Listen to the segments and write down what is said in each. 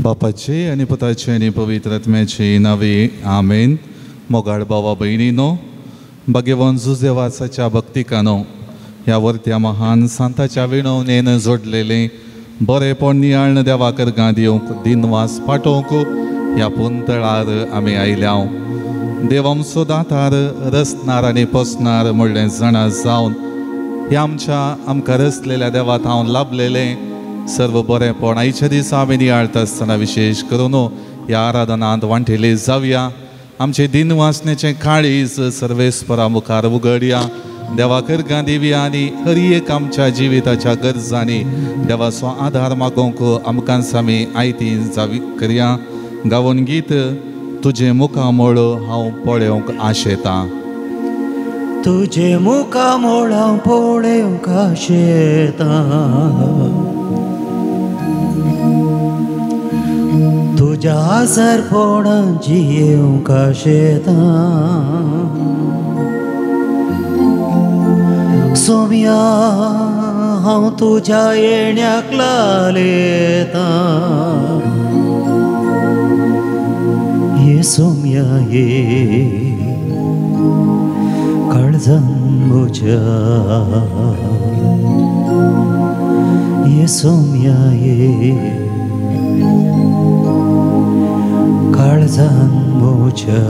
बापाचे आनी पुताचे आनी पवित्र आत्म्याचे नावे आमेन. मोगाळ भावा भयणीनो, भाग्यवान जुझेवासाच्या भक्तिकानो, ह्या वर्त्या महान सांताच्या विणवणेन जोडलेलें बरेपण नियाळण देवा करगां दिवंक दिनवास पाठोवंक ह्या पुंतळार आमी आयल्या. देव आमचो दातार रसणार आनी पोसणार म्हणलें जाणा जावन ह्या आमच्या आमकां रसलेल्या देवा हांव लाभलेलें सर्व बरेंपण आयच्या दिसा आमी नियाळता आसतना विशेश करून ह्या आराधनांत वांटेले जावया. आमचें दिनवासनेचें काळीज सर्वेस्परा मुखार उगडया. देवा करगां दिवया आनी हर एक आमच्या जिविताच्या गरजांनी देवाचो आदार मागोवंक आमकां आमी आयती जावी करया. गावोन गीत तुजें मुखामळ हांव पळोवंक आशेतां. तुजें मुखामळ हांव पळोवंक आशेतां, तुज्या आसरपणान जियेवंक आशेतां. सोम्या हांव तुज्या येण्याक लालेतां, ये सोम्या ये काळजान म्हज्या, ये सोम्या ये काळजान म्हज्या.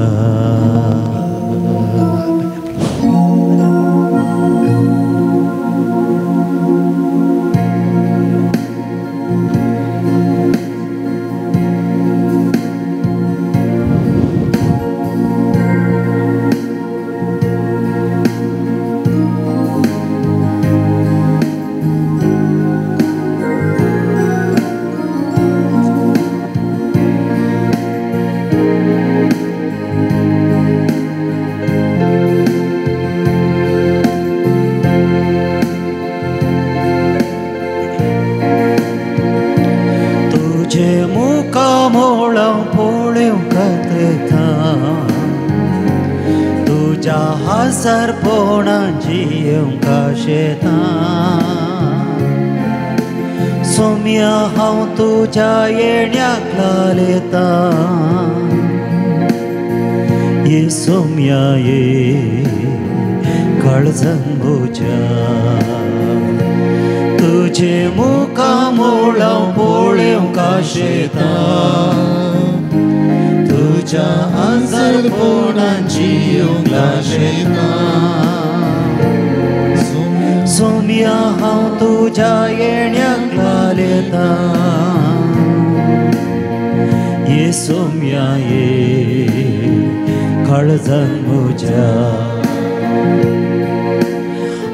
सोम्या हांव तुज्या येण्याक लालेतां, ये सोम्या ये काळजान म्हज्या. तुजें मुखामळ हांव पळोवंक आशेतां, तुज्या आसरपणान जियेवंक आशेतां. सोम्या हांव तुज्या येण्याक लालेतां, ये सोम्या ये काळजान म्हज्या.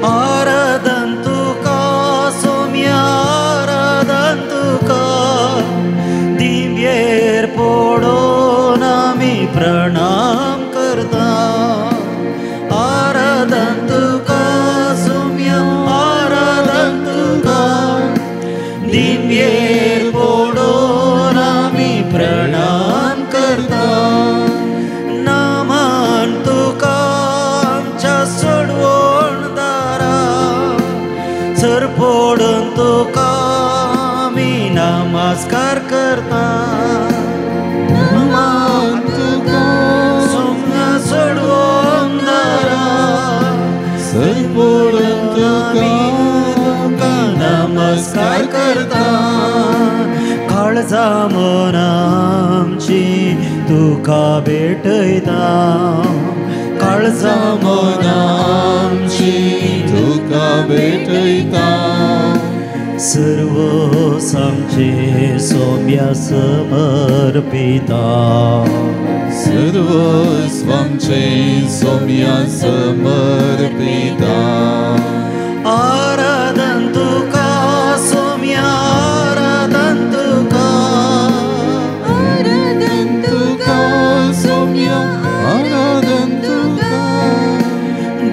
आराधन तुका सोम्या आराधन तुका, दिव्येर पडोन आमी प्रणाम करता. आराधन तुका सोम्या आराधन तुका, दिव्येर पडोन आमी प्रणाम करता. नामान तुका आमच्या सोडवणदारा, सर पडून तुका आमी नमस्कार करता. नामान तुका सोम्या सोडवणदारा, सर पडून तुका नमस्कार करता. काळजा मनामची तुका भेटयता, काळजा मनामची तुका भेटयता. सर्व आमचे सोम्या समर्पिता, सर्व आमचे सोम्या समर्पिता. आराधन तुका सोम्या आराधन तुका, आराधन तुका सोम्या आराधन तुका.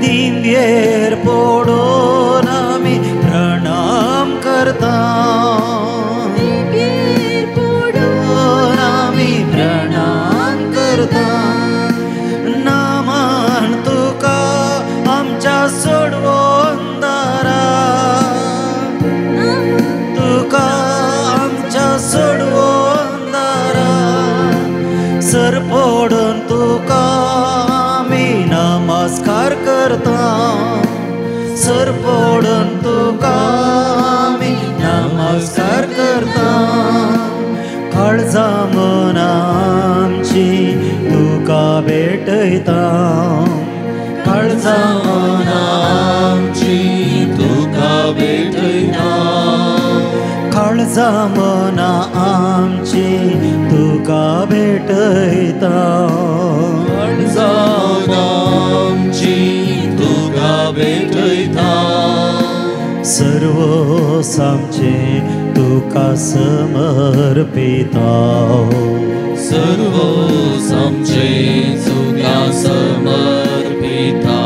दिव्येर पडोन आमी प्रणाम करता, दिव्येर पडोन आमी प्रणाम करता. नामान तुका आमच्या सोडवणदारा, तुका आमच्या सोडवणदारा. करता. सरपडून तुका आमी नमस्कार करता. काळजा मना आमची तुका भेटयता. काळजा मना आमची तुका भेटयता. काळजा मना आमची तुका भेटयता. काळजा मना आमची तुका भेटयता. सर्व आमचें तुका समर्पिता. सर्व आमचें तुका समर्पिता.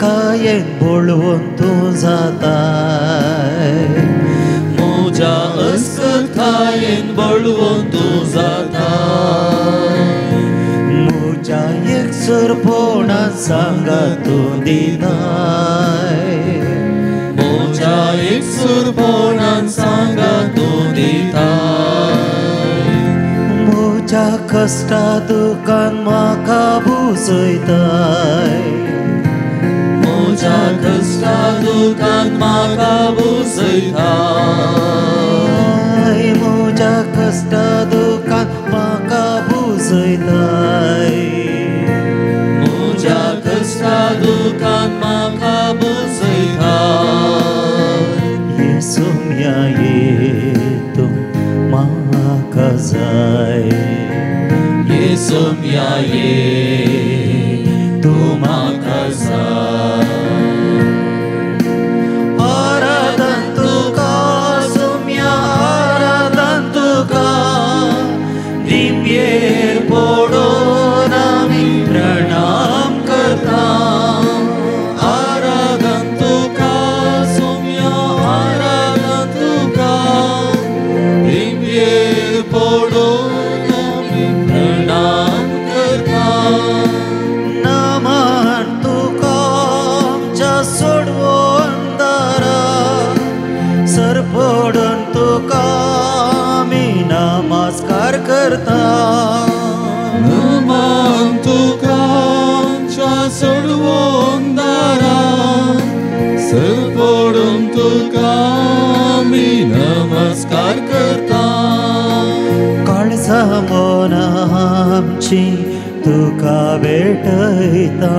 कायेन बळवंत तूं जाताय. म्हज्या अस्कतायेन बळवंत तूं जाताय. म्हज्या एकसुरपणान सांगात तूं दिताय. म्हज्या एकसुरपणान सांगात तूं दिताय. म्हज्या कश्टा दुकान म्हाका बुजयताय. म्हज्या कश्टा दुकान म्हाका बुजयताय. म्हज्या कश्टा दुकान म्हाका बुजयताय. म्हज्या कश्टा दुकान म्हाका बुजयताय. येसुम्या ये तूं म्हाका जाय. येसुम्या ये तूं म्हाका जाय. आराधन तुका सुम्या आराधन तुका. दिव्येर पडून आमी प्रणाम करता. आराधन तुका सुम्या आराधन तुका. दिव्येर पडून आमी प्रणाम करता. नमन तुका आमच्या सोडवणदारा. सरपडून तुका आमी नमस्कार करता. नमन तुका आमच्या सोडवणदारा. सरपडून तुका आमी नमस्कार करता. काळजा मना आमची तुका भेटयता.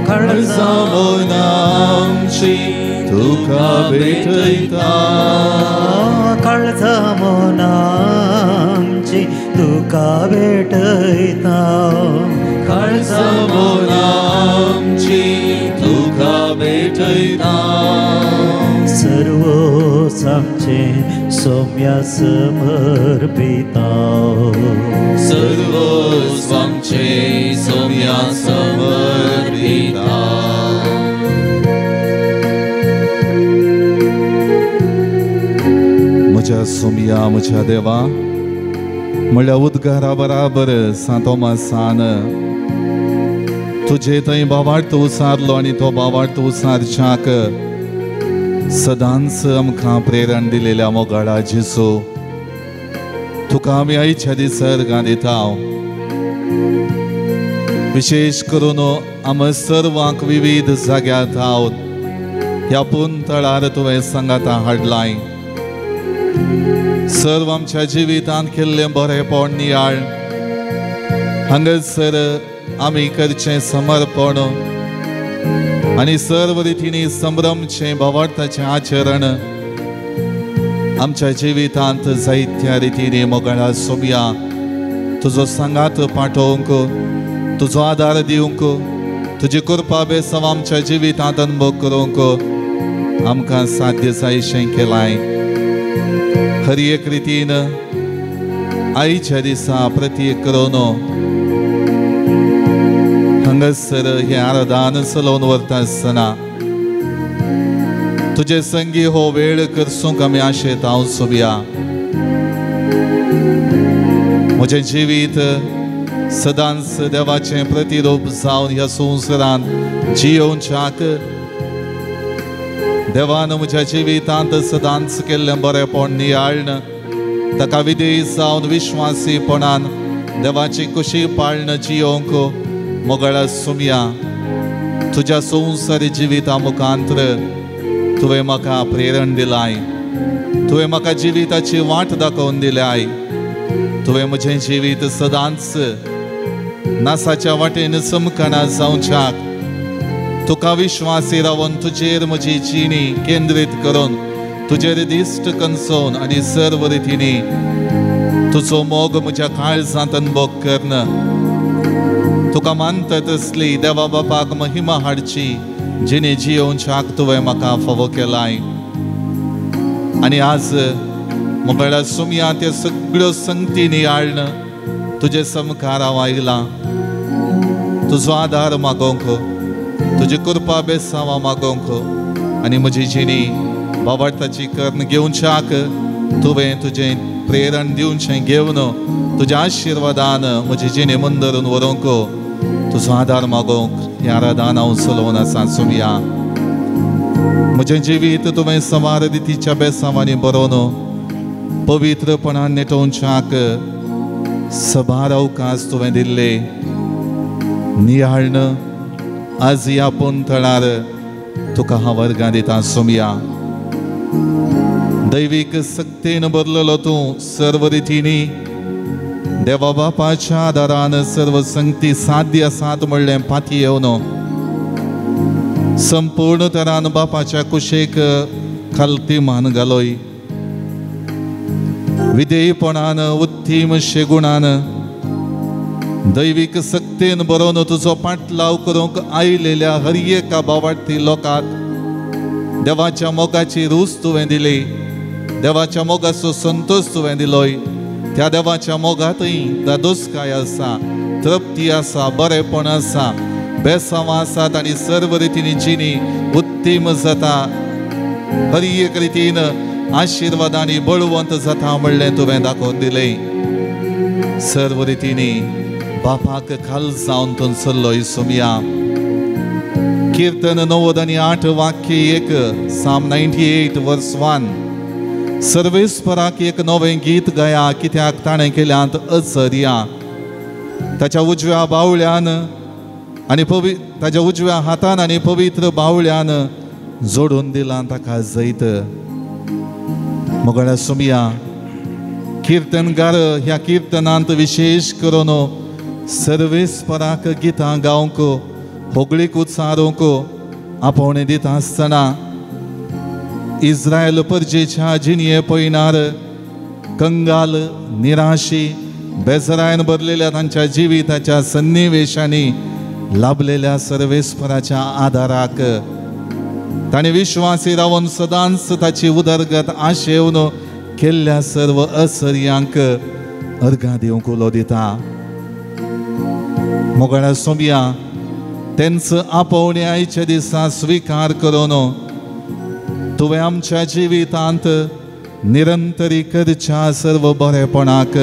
काळजा मना आमची तुका भेटयता. काळजा मना आमची तुका भेटयता. काळजा मना आमची तुका भेटयता. सर्व आमचें सोम्या समर्पिता. सर्व आमचें सोम्या समर्पिता. म्हज्या सोम्या म्हज्या देवा म्हळ्या उद्गारा बराबर सांत तोमासान तुजे थंय भावार्थ उसारलो आनी तो भावार्थ उसारच्याक सदांच आमकां प्रेरण दिलेल्या मोगाळा जेजू तुका आमी आयच्या दिसा दिता. विशेष करून आम सर्वांक विविध जाग्यार आहोत ह्या पुंतळार तुवें सांगाता हाडलाय. सर्व आमच्या जिवितांत केल्लें बरेपण नियाळ हांगासर आमी करचें समर्पण आनी सर्व रितींनी संभ्रमचें भावार्थाचें आचरण आमच्या जिवितांत जायत्या रितींनी मोगाळा सोम्या तुजो सांगात पाठोवंक, तुजो आदार दिवंक, तुजी कृपा बेसव आमच्या जिवितांत अनुभव करूंक आमकां साध्य जायशें केलाय. हर एक रितीन आयच्या दिसा प्रतीक करून हांगासर हें आराधन चलोवन व्हरता आसतना तुजे संगी हो वेळ करसूंक आमी आशेत हांव सोबया. म्हजें जिवीत सदांच देवाचें प्रतिरूप जावन ह्या संवसारांत जियोवच्याक देवान म्हज्या जिवितांत सदांच केल्लें बरेंपण नियाळ्ण ताका विधेय जावन विश्वासीपणान देवाची कुशी पाळण जियोवंक मोगाळ सुमया. तुज्या संवसारी जिविता मुखांतर तुवें म्हाका प्रेरण दिलाय, तुवें म्हाका जिविताची वाट दाखोवन दिल्याय. तुवें म्हजें जिवीत सदांच नासाच्या वाटेन चमकना जावच्याक तुका विश्वासी रावन तुजेर म्हजी जिणी केंद्रीत करून तुजेर दिश्ट कनसोवन आनी सर्व रितींनी तुजो मोग म्हज्या काळजांत अनुभव करन तुका मानता तसली देवा बापाक महिमा हाडची जिणी जियोवच्याक तुवें म्हाका फावो केलाय. आनी आज मोगळ्या सुमया त्या सगळ्यो संगती नियाळ्ण तुजे समकार हांव आयलां. तुजो आदार मागोवंक, तुजी कृपा बेसांवां मागोवंक आनी म्हजी जिणी बाबार्थाची कर्ण घेवच्याक तुवें तुजें प्रेरण दिवचें घेवन तुज्या आशिर्वादान म्हजी जिणी मुंदरून व्हरूंक तुजो आदार मागोवंक ह्या आराधान हांव चलोवन आसा सुमया. म्हजें जिवीत तुवें सवार रितीच्या बेसांवांनी बरोवन पवित्रपणान नेटोवच्याक सबार अवकाश तुवें दिल्ले नियाळ्ण आज ह्या पुंथळार तुका हांव वर्गां दिता सोमया. दैवीक सक्तेन बरलेलो तूं सर्व रितींनी देवा बापाच्या आदारान सर्व संगती साध्य आसात म्हणलें पाती येवन संपूर्ण तरान बापाच्या कुशेक खालती मान घालोय. विधेयपणान उत्तीम शेगुणान दैवीक सक्तेन बरोवन तुजो पाटलाव करूंक आयलेल्या हर एका बावाडती लोकांक देवाच्या मोगाची रूच तुवें दिली, देवाच्या मोगाचो संतोश तुवें दिलोय. त्या देवाच्या मोगांतय दादोसकाय आसा, तृप्ती आसा, बरेंपण आसा, बेसांवां आसात आनी सर्व रितींनी जिणी उत्तीम जाता, हर एक रितीन आशिर्वादांनी बळवंत जाता म्हणलें तुवें दाखोवन दिलें. सर्व रितींनी बापाक खाल जावन तूं चल्लोय सोमया. कीर्तन 98 वाक्य 1, साम 98 वर्स 1. सर्वेस्पराक एक नवें गीत गाया कित्याक ताणें केल्यांत अचर्या. ताच्या उजव्या बावळ्यान आनी ताच्या उजव्या हातान आनी पवित्र बावळ्यान जोडून दिलां ताका जैत. मोगाळ्या सोमया, कीर्तनकार ह्या किर्तनांत विशेश करून सर्वेस्पराक गितां गावंक होगळीक उच्चारूंक आपोवणें दिता आसतना इस्रायल परजेच्या जिणये पयनार कंगाल निराशी बेजरायन भरलेल्या तांच्या जिविताच्या सन्निवेशांनी लाभलेल्या सर्वेस्पराच्या आदाराक ताणें विश्वासी रावन सदांच ताची उदरगत आशेवन केल्ल्या सर्व असर्यांक अर्घां दिवंक उलो दिता. मोगाळ्या सोमया, तेंच आपोवणें आयच्या दिसा स्विकार करून तुवें आमच्या जिवितांत निरंतरी करच्या सर्व बरेपणाक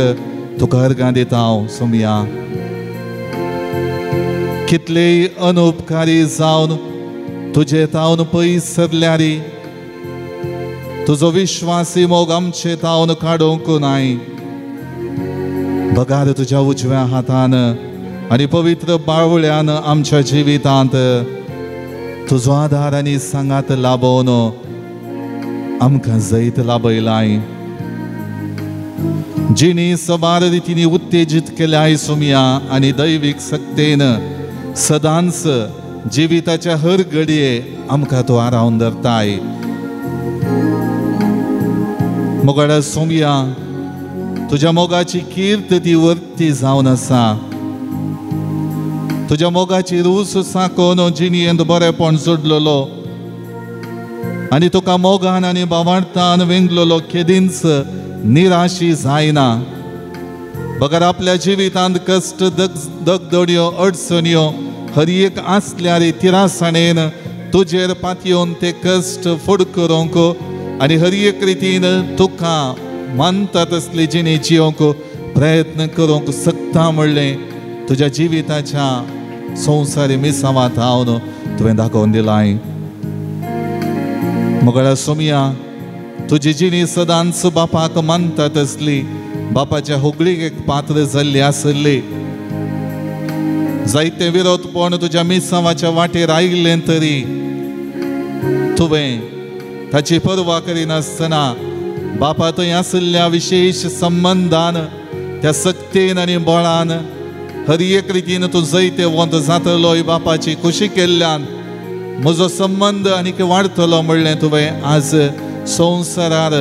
तुका अर्घां दिता हांव सोमया. कितलेय अनुपकारी जावन तुजे तावन पयस सरल्यारी तुजो विश्वासी मोग आमचे तावन काडूंक नाय. बगार तुज्या उजव्या हातान आनी पवित्र बावळ्यान आमच्या जिवितांत तुजो आदार आनी सांगात लाबोवन आमकां जैत लाभयलाय. जिणी सबार रितींनी उत्तेजीत केल्याय सोमया आनी दैवीक सक्तेन सदांच जिविताच्या हर घडये आमकां तूं आरावन धरताय. मोगाळ्या सोमया, तुज्या मोगाची कीर्त ती वर्ती जावन आसा. तुज्या मोगाची रूच साकोन जिणयेंत बरेंपण जोडलेलो आनी तुका मोगान आनी बावार्थान वेंगलेलो केदींच निराशी जायना. बगर आपल्या जिवितांत कश्ट दगदड्यो अडचण्यो हर एक आसल्यार तिरासाणेन तुजेर पातयेवन ते कश्ट फुड करूंक आनी हर एक रितीन तुका मानता तसली जिणी जियोंक प्रयत्न करूंक शकता म्हणलें तुज्या जिविताच्या संवसारी मिसांवांत हांव तुवें दाखोवन दिलाय. मोगाळ्या सोमया, तुजी जिणी सदांच बापाक मानता तसली बापाच्या होगळीक एक पात्र जाल्ली आसली. जायते विरोधपण तुज्या मिसांवाच्या वाटेर आयिल्लें तरी तुवें ताची पर्वा करिनासतना बापा थंय आशिल्ल्या विशेश संबंदान त्या सक्तेन आनी बळान हर एक रितीन तूं जैतेवंत जातलो बापाची खुशी केल्ल्यान म्हजो संबंद आनीक वाडटलो म्हणलें तुवें आज संवसारार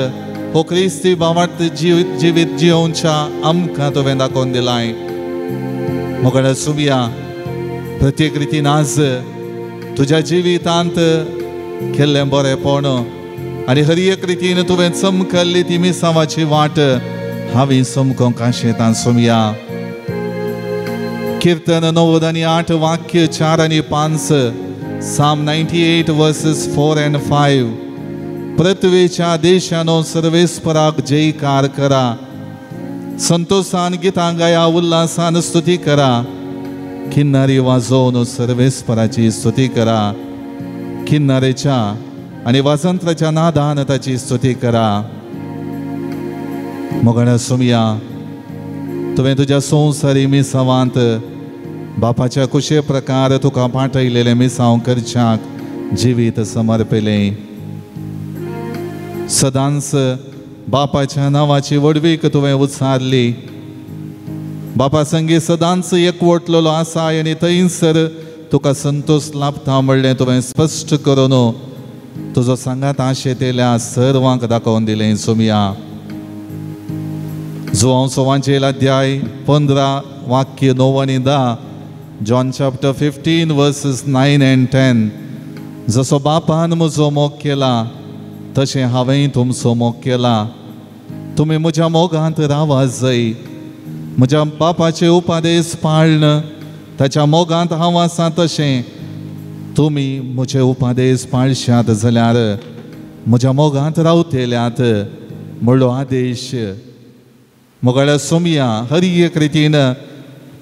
हो क्रिस्ती भावार्थ जिवीत जियोवच्या आमकां तुवें दाखोवन दिलाय. मोगाळ्या सुमया, प्रत्येक रितीन आज तुज्या जिवितांत केल्लें बरेंपण आनी हर एक रितीन तुवें चमकल्ली ती मिसांवाची वाट हांवें चमकोंक आशेतां सुमया. कीर्तन 98 वाक्य 4 आनी 5, Psalm 98 verses 4 and 5. पृथ्वीच्या देशानो सर्वेस्पराक जयकार करा, संतोषान गितां गाया, उल्हासान स्तुती करा, किन्नारी वाजोवन सर्वेस्पराची स्तुती करा, किन्नारेच्या आनी वाजंत्राच्या नादान ताची स्तुती करा. मोगाळ्या सोमया, तुवें तुज्या संवसारी मिसांवांत बापाच्या कुशे प्रकार तुका पाठयलेलें मिसांव करच्याक जिवीत समर्पिलें. सदांच बापाच्या नांवाची व्हडवीक तुवें उच्चारली. बापा संगी सदांच एकवटलेलो आसा आनी थंयसर तुका संतोष लाभता म्हणलें तुवें स्पश्ट करून तुजो सांगात आशेतेल्या सर्वांक दाखोवन दिलें सोमया. जुवांव सोवांचेल अध्याय 15 वाक्य 9 आनी 10, John chapter 15 verses 9 and 10. जसो बापान म्हजो मोग केला तशें हांवें तुमचो मोग केला, तुमी म्हज्या मोगांत रावा जाय. म्हज्या बापाचे उपदेश पाळन ताच्या मोगांत हांव आसा तशें तुमी म्हजे उपदेश पाळशात जाल्यार म्हज्या मोगांत रावतल्यात म्हणलो आदेश. मोगाळ्या सोमया, हर एक रितीन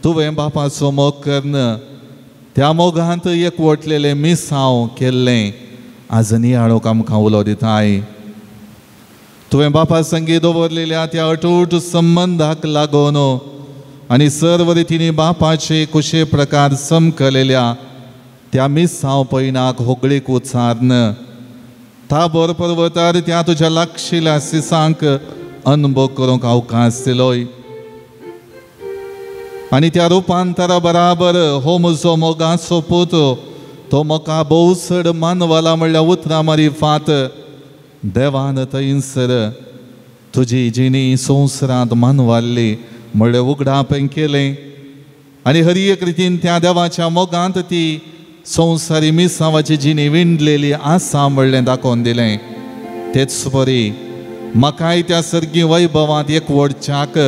तुवें बापाचो मोग करून त्या मोगांत एकवटलेलें मिसांव केल्लें आज नियाळोक आमकां उलो दिताय. तुवें बापा संगी दवरलेल्या त्या अटूट संबंदाक लागून आनी सर्व रितींनी बापाचे कुशे प्रकार समकलेल्या त्या मिसांव पयनाक होगळीक उच्चारन ताबोर पर्वतार त्या तुज्या लागशिल्ल्या सिसांक अनुभव करूंक अवकाश दिलोय आनी त्या रुपांतरा बराबर हो म्हजो मोगाचो पूत तो म्हाका भोव चड मानवला म्हणल्या उतरां मारिफात देवान थंयसर तुजी जिणी संवसारांत मानवाल्ली म्हणलें उगडापें केलें आनी हर एक रितीन त्या देवाच्या मोगांत ती संवसारी मिसांवाची जिणी विणलेली आसा म्हणलें दाखोवन दिलें. तेच परी म्हाकाय त्या सर्गी वैभवांत एकवटच्याक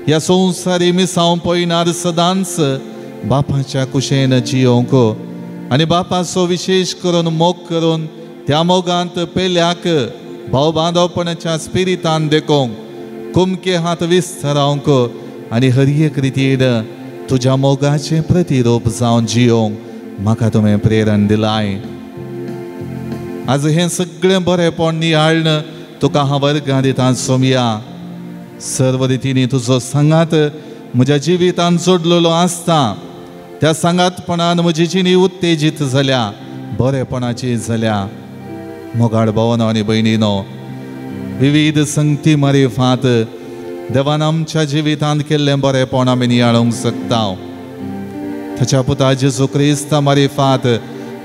ह्या संवसारी मिसांव पळयनार सदांच बापाच्या कुशेन जियोंक आनी बापाचो विशेश करून मोग करून त्या मोगांत पेल्याक भाव बांदवपणाच्या स्पिरितान देखोंक कुमके हात विस्तरावंक आनी हर एक रितीन तुज्या मोगाचें प्रतिरूप जावन जियोंक म्हाका तुवें प्रेरण दिलाय. आज हें सगळें बरेंपण नियाळन तुका हांव वर्गां दिता सोमया. सर्व रितींनी तुजो सांगात म्हज्या जिवितान जोडलेलो आसता त्या सांगातपणान म्हजी जिणी उत्तेजीत जाल्या, बरेपणाची जाल्या. मोगाळ भावनो आनी भयणीनो, विविध संगती मारिफात देवान आमच्या जिवितांत केल्लें बरेंपण आमी नियाळूंक शकता. ताच्या पुता जेजू क्रिस्ता मारिफात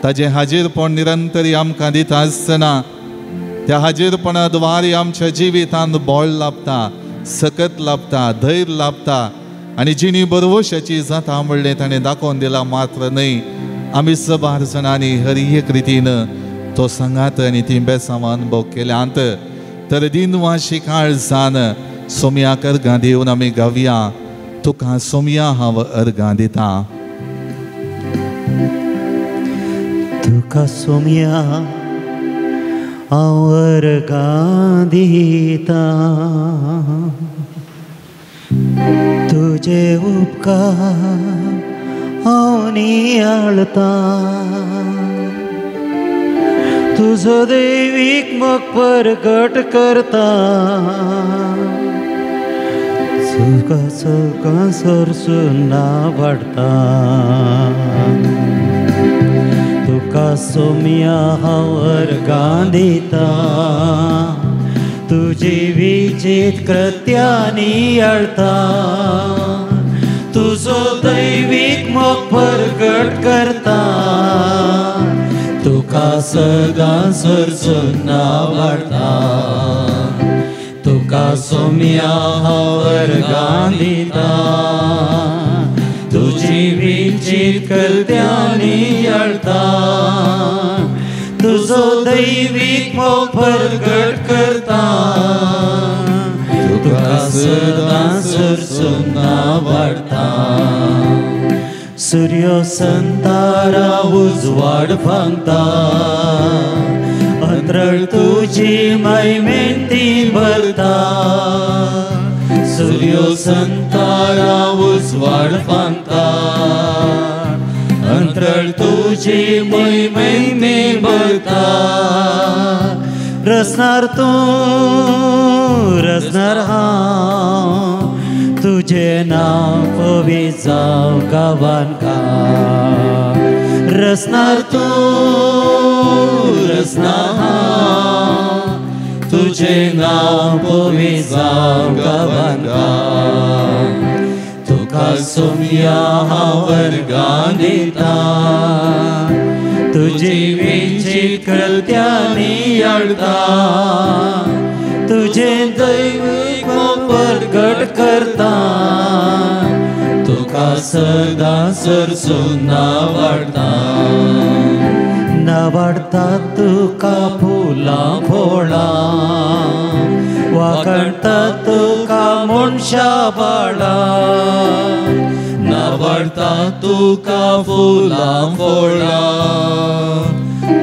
ताजें हाजीरपण निरंतरी आमकां दिता आसतना त्या हाजीरपणा द्वारे आमच्या जिवितांत बळ लाभता, सकत लाभता, धैर्य लाभता आनी जिणी बरवशाची जाता म्हणलें ताणें दाखोवन दिलां. मात्र न्हय, आमी सबार जाणांनी हर एक रितीन तो सांगात आनी ती बेसांव अनुभव केल्यांत. तर दिनवाशी काळजान सोमयाक अर्गां दिवन आमी गावया, तुका सोमया हांव अर्गां दिता. तुका सोम्या हांव अर्गां दिता, तुजे उपकार हांव नियाळता, तुजो दैवीक मोग परगट करता, तुका सगळ्यां सरसून वाडटा, तुका सोम्या हांव अर्गां दिता, तुजी विचीत कृत्यां नियाळता, तुजो दैवीक मोग परगट करता, तुका सदां सरसून वाडटा, तुका सोम्या हांव अर्गां दिता, तुजी विचीत कृत्यां नियाळता, तुजो दैवीक मोग परगट करता, तुका सदां सरसून वाडटा. सूर्य संतारा उजवाड फांगता, अंतरळ तुजी मैमेंती भरता, सूर्य संतारा उजवाड फांगता, अंतरळ तुजी मैमेंती भरता, रसनार तूं रसनार हांव, तुजें नांव पवी जावं गांवान गांव, रसनार तूं रसनार हांव, तुजें नांव पवी जावं गांवान गांव, तुका सोम्या हांव अर्गां दिता, तुजी विचीत कृत्यां नियाळता, तुजें दैवीक मोग परगट करता, तुका सदां सरसून वाडटा. नावाडटा तुका फुलां फळां, वाखणटा तुका मनशा बाळां, नावाडटा तुका फुलां फळां,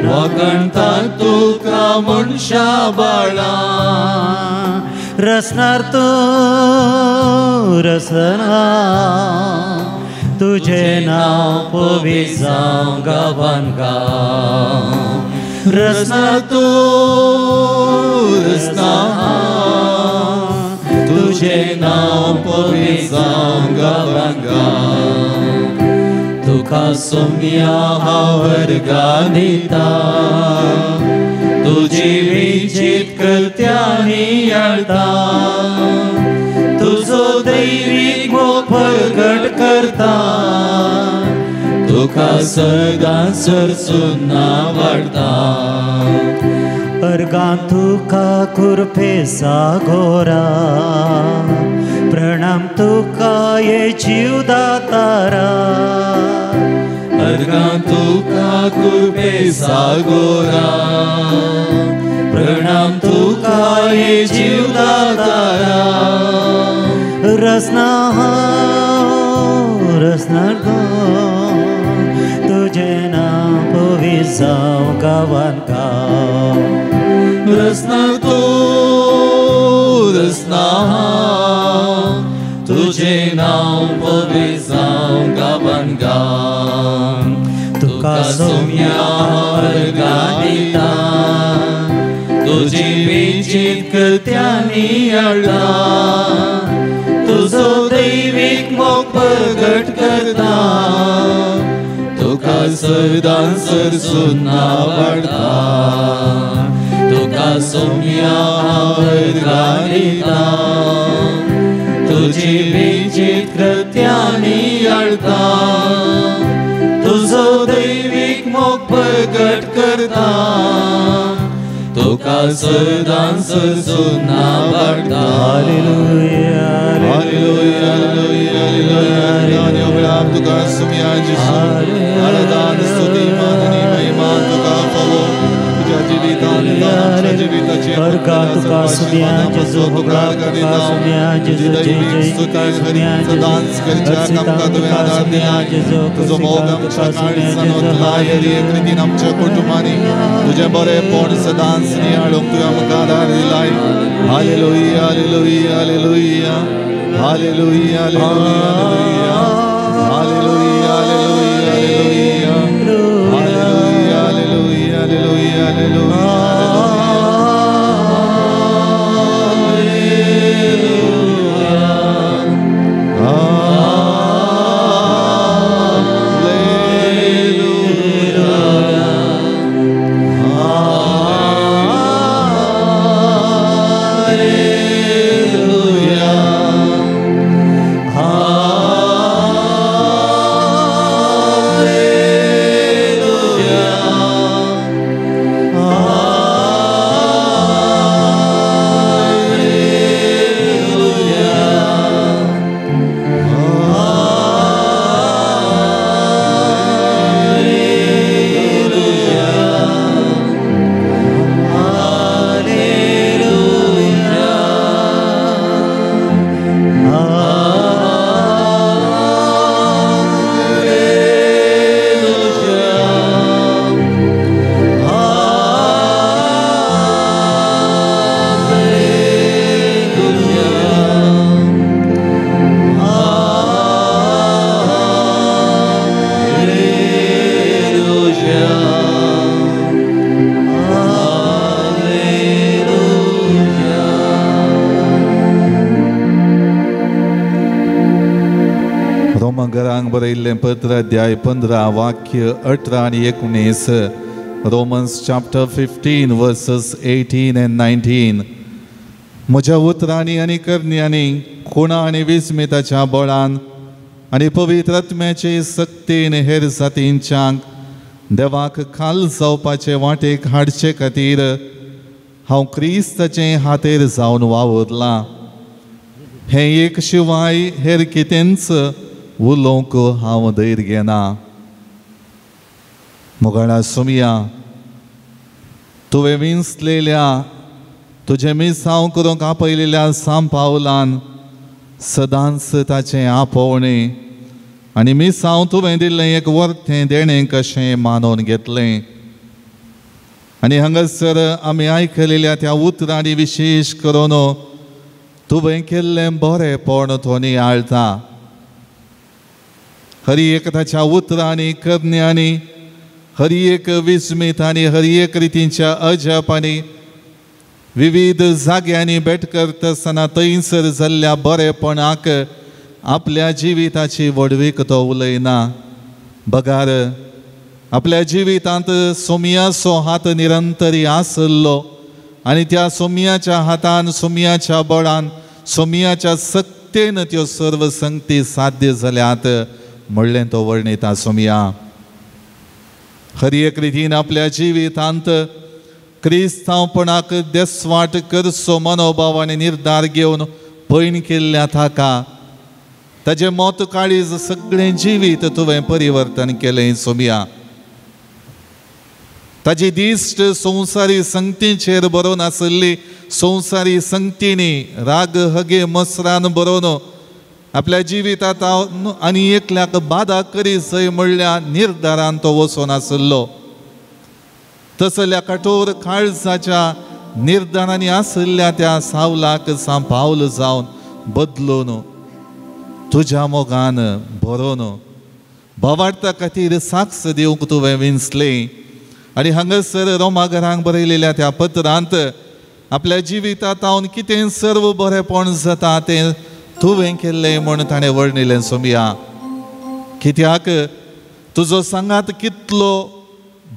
वाखणटा तुका मनशा बाळां, रसनार तूं रसनार, तुजें नांव पवी जावं गांवान गांव, रसनार तूं रसनार, तुजें नांव पवी जावं गांवान गांव, तुका सोम्या हांव अर्गां दिता, तुजी विचीत कृत्यां नियाळता, तुजो दैवीक मोग परगट करता, तुका सदां सरसून वाडटा. अर्गां तुका कुरपे सागोरा, प्रणाम तुका ये जीवदातारा, अर्गां तुका कुरपे सागोरा, प्रणाम तुका ये जीवदातारा, रसना रसनार तुजें नांव पवी जावं गांवान गांव, रसनार तूं रसनार, तुजें नांव पवी जावं गांवान गांव, तुका सोम्या अर्गां दिता, तुजी विचीत कृत्यां नियाळता, तुजो दैवीक मोग परगट करता, तुका सदां सरसून वाडटा, तुका सोम्या हांव अर्गां दिता, तुजी विचीत कृत्यां नियाळता, तुजो दैवीक मोग परगट करता, तुका सदां सरसून वाडटा. हालेलुया हालेलुया हालेलुया हालेलुया. तुका सोम्या जेजू आराधन स्तुती मान आनी महिमा तुका फावो, तुज्या जिवितान आमच्या जिविताची अर्गा तुका सुम्या जेजू होगळा तुका सुम्या जेजू जय जय तुका सुम्या जेजू अर्सिता तुका सुम्या जेजू तुजो मोग आमच्या काळजान ओतला हर एक रितीन आमच्या कुटुंबांनी तुजें बरेंपण सदांच नियाळूंक तुवें आमकां आदार दिलाय. Hallelujah hallelujah hallelujah hallelujah hallelujah hallelujah hallelujah hallelujah hallelujah hallelujah hallelujah. बरयिल्लें पत्र अध्याय 15 वाक्य 18 आनी 19. Romans chapter 15 verses 18 and 19. म्हज्या उतरांनी आनी करण्यांनी खुणा आनी विस्मिताच्या बळान आनी पवित्र आत्म्याचे सक्तीन हेर जातींच्यांक देवाक खाल जावपाचे वाटेक हाडचे खातीर हांव क्रिस्ताचे हातेर जावन वावुरलां. हें एक शिवाय हेर कितेंच उलोवंक हांव धैर्य घेना. मोगाळा सोमया, तुवें विंचलेल्या तुजें मिसांव करूंक आपयलेल्या सांपावलान सदांच ताचें आपोवणें आनी मिसांव तुवें दिल्लें एक वर्तें देणें कशें मानून घेतलें. आनी हांगासर आमी आयकलेल्या त्या उतरांनी विशेश करून तुवें केल्लें बरेंपण तो नियाळता. हर एक ताच्या उतरांनी करण्यांनी हर एक विस्मीत आनी हर एक रितींच्या अजापांनी विविध जाग्यांनी भेट करतासतना थंयसर जाल्ल्या बरेपणाक आपल्या जिविताची व्हडवीक तो उलयना. बगार आपल्या जिवितांत सोमयाचो हात निरंतरी आसलो आनी त्या सोमयाच्या हातान सोमयाच्या बळान सोमयाच्या सक्तेन त्यो सर्व संगती साध्य जाल्यात म्हणलें तो वर्णिता सोमया. हर एक रितीन आपल्या जिवितांत क्रिस्तांवपणाक देसवाट करचो मनोभाव आनी निर्धार घेवन पयण केल्ल्या ताका ताजें मत काळीज सगळें जिवीत तुवें परिवर्तन केलें सोमया. ताजी दिश्ट संवसारी संगतीचेर बरोवन आसली. संवसारी संगतींनी राग हगे मसरान बरोवन आपल्या जिवितांत आनी एकल्याक बादा करी जय म्हणल्या निर्धारान तो वचून आसलो. तसल्या कठोर काळजाच्या निर्धारांनी आसल्या त्या सावलाक सांपावल जावन बदलून तुज्या मोगान भरोन भावार्था खातीर साक्ष दिवंक तुवें विंचलें. आनी हांगासर रोमा घरांक बरयलेल्या त्या पत्रांत आपल्या जिवितांत कितें सर्व बरेंपण जाता तें तुवें केल्लें म्हूण ताणें वर्णिलें सोमया. कित्याक तुजो सांगात कितलो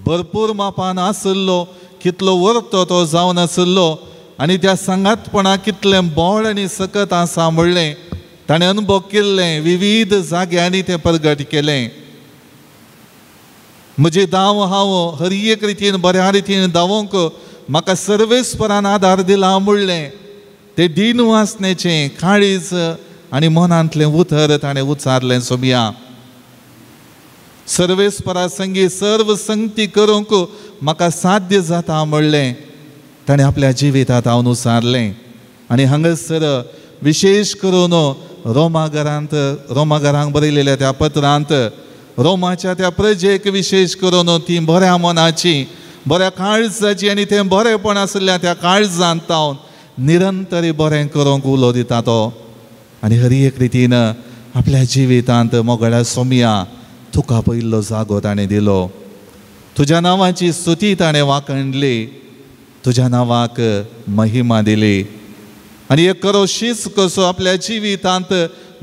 भरपूर मापान आसलो, कितलो वर्तो तो जावन आसलो आनी त्या सांगातपणाक कितलें बळ आनी सकत आसा म्हणलें ताणें अनुभव केल्लें. विविध जाग्यांनी तें प्रगट केलें. म्हजी धांव हांव हर एक रितीन बऱ्या रितीन धांवोंक म्हाका सर्वेस्परान आदार दिला म्हणलें तें दीन वासनेचें काळीज आनी मनांतलें उतर ताणें उच्चारलें सोमया. सर्वेस्परा संगी सर्व संगती करूंक म्हाका साध्य जाता म्हणलें ताणें आपल्या जिवितांत हांव उसारलें. आनी हांगासर विशेश करून रोमाघरांत रोमाघरांक बरयलेल्या त्या पत्रांत रोमाच्या त्या प्रजेक विशेश करून ती बऱ्या मनाची बऱ्या काळजाची आनी तें बरेंपण आशिल्ल्या त्या काळजांत तावन निरंतर बरें करूंक उलो दिता तो. आनी हर एक रितीन आपल्या जिवितांत मोगळ्या सोमया तुका पयलो जागो ताणें दिलो, तुज्या नांवाची स्तुती ताणें वाखणली, तुज्या नांवाक महिमा दिली. आनी एक करो शीस कसो आपल्या जिवितांत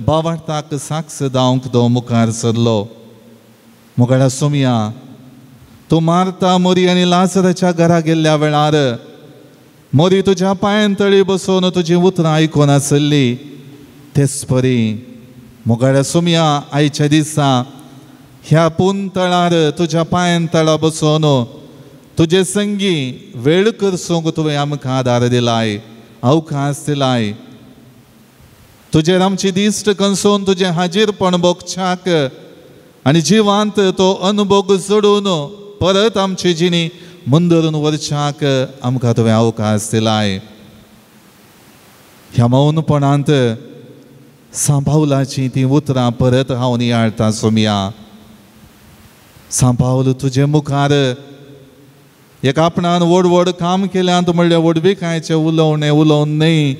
बावार्थाक साक्ष जावंक तो मुखार सरलो. मोगळ्या सोमया तूं मारता मोरी आनी लाजराच्या घरा गेल्ल्या वेळार मोरी तुज्या पांयान तळी बसोवन तुजी उतरां आयकून आसली. तेच परी मोगाळ्या सोमया आयच्या दिसा ह्या पुनतळार तुज्या पांयान तळा बसोवन तुजे संगी वेळ करसूंक तुवें आमकां आदार दिलाय, अवकाश दिलाय. तुजेर आमची दिश्ट कंसोवन तुजें हाजीरपण भोगच्याक आनी जिवांत तो अनुभव जोडून परत आमची जिणी मुंदरून वरच्याक आमकां तुवें अवकाश दिलाय. ह्या मौनपणांत सांपावलाचीं तीं उतरां परत हांव नियाळटा सोमया. सांपावल तुजे मुखार एक आपणान व्हड व्हड काम केल्यांत म्हणल्यार व्हडविकायचें उलोवणें उलोवन न्हय,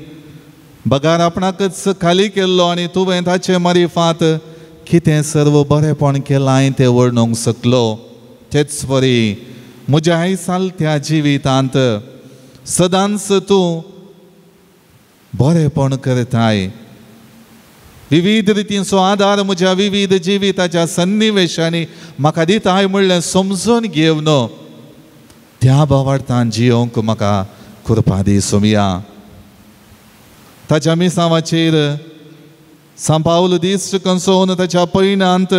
बगार आपणाकच खाली केल्लो आनी तुवें ताचे मारिफात कितें सर्व बरेंपण केलां तें वर्णूंक शकलो. तेच परी म्हज्या आई सालत्या जिवितांत सदांच तूं बरेंपण करताय. विविध रितींचो आदार म्हज्या विविध जिविताच्या सन्निवेशांनी म्हाका दिताय म्हणलें समजून घेवन त्या भावार्थान जियोंक म्हाका कृपा दी सोमया. ताच्या मिसांवाचेर सांपावल दीस कंसोवन ताच्या पयणांत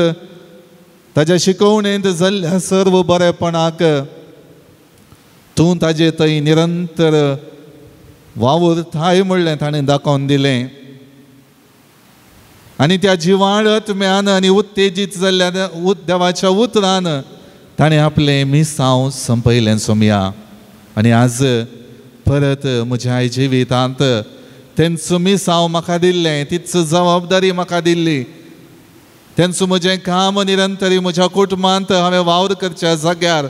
ताच्या शिकवणेंत जाल्ल्या सर्व बरेपणाक तूं ताजे थंय निरंतर वावुरताय म्हणलें ताणें दाखोवन दिलें. आनी त्या जिवाळ आत्म्यान आनी उत्तेजीत जाल्ल्या देवाच्या उतरान ताणें आपलें मिसांव संपयलें सोमया. आनी आज परत म्हज्या जिवितांत तेंचो मिसांव म्हाका दिल्लें, तीच जबाबदारी म्हाका दिल्ली, तेंचो म्हजें काम निरंतरी म्हज्या कुटुंबांत हांवें वावर करच्या जाग्यार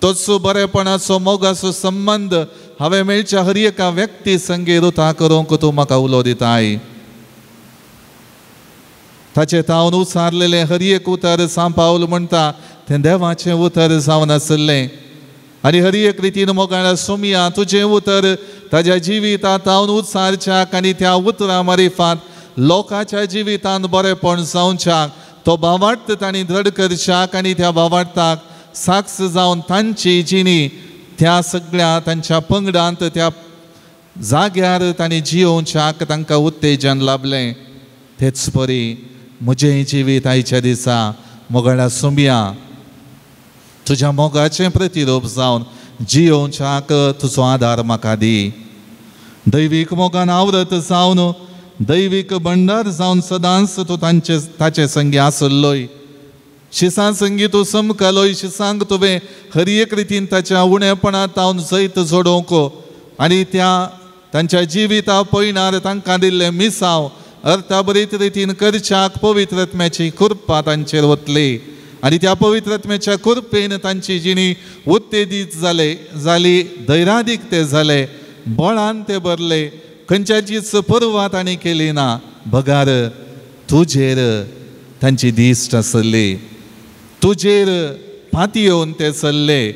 तोच बरेपणाचो मोगाचो संबंद हांवें मेळच्या हर एका व्यक्ती संगे रुता करूंक तूं म्हाका उलो दिताय. ताचें तावन उचारलेलें हर एक उतर सांपावल म्हणटा तें देवाचें उतर जावन आसलें. आनी हर एक रितीन मोगाळ्या सोमया तुजें उतर ताज्या जिवितांत तावन उचारच्याक आनी त्या उतरां मारिफात लोकांच्या जिवितांत बरेंपण जावच्याक तो भावार्थ तांणी दृढ करच्याक आनी त्या भावार्थाक साक्ष जावन तांची जिणी त्या सगळ्या तांच्या पंगडांत त्या जाग्यार तांणी जियोवच्याक तांकां उत्तेजन लाभलें. तेच परी म्हजें जिवीत आयच्या दिसा मोगाळ्या सोमया तुज्या मोगाचें प्रतिरूप जावन जियोवच्याक तुजो आदार म्हाका दी. दैवीक मोगान आवरत जावन दैवीक भंडार जावन सदांच तूं तांचे ताचे संगी आसलोय. शिसां संगी तूं समकालोय, शिसांक तुवें हर एक रितीन ताच्या उणेपणांत तावन जैत जोडोवंक आनी त्या तांच्या जिविता पयणार तांकां दिल्लें मिसांव अर्थाभरीत रितीन करच्याक पवित्र आत्म्याची कृपा तांचेर वतली. आनी त्या पवित्र आत्म्याच्या कृपेन तांची जिणी उत्तेजीत जाले जाली, धैर्यादीक ते जाले, बळान ते भरले, खंयच्याचीच पर्वा तांणी केली ना, बगार तुजेर तांची दिश्ट आसली, तुजेर पातयेवन ते चल्ले,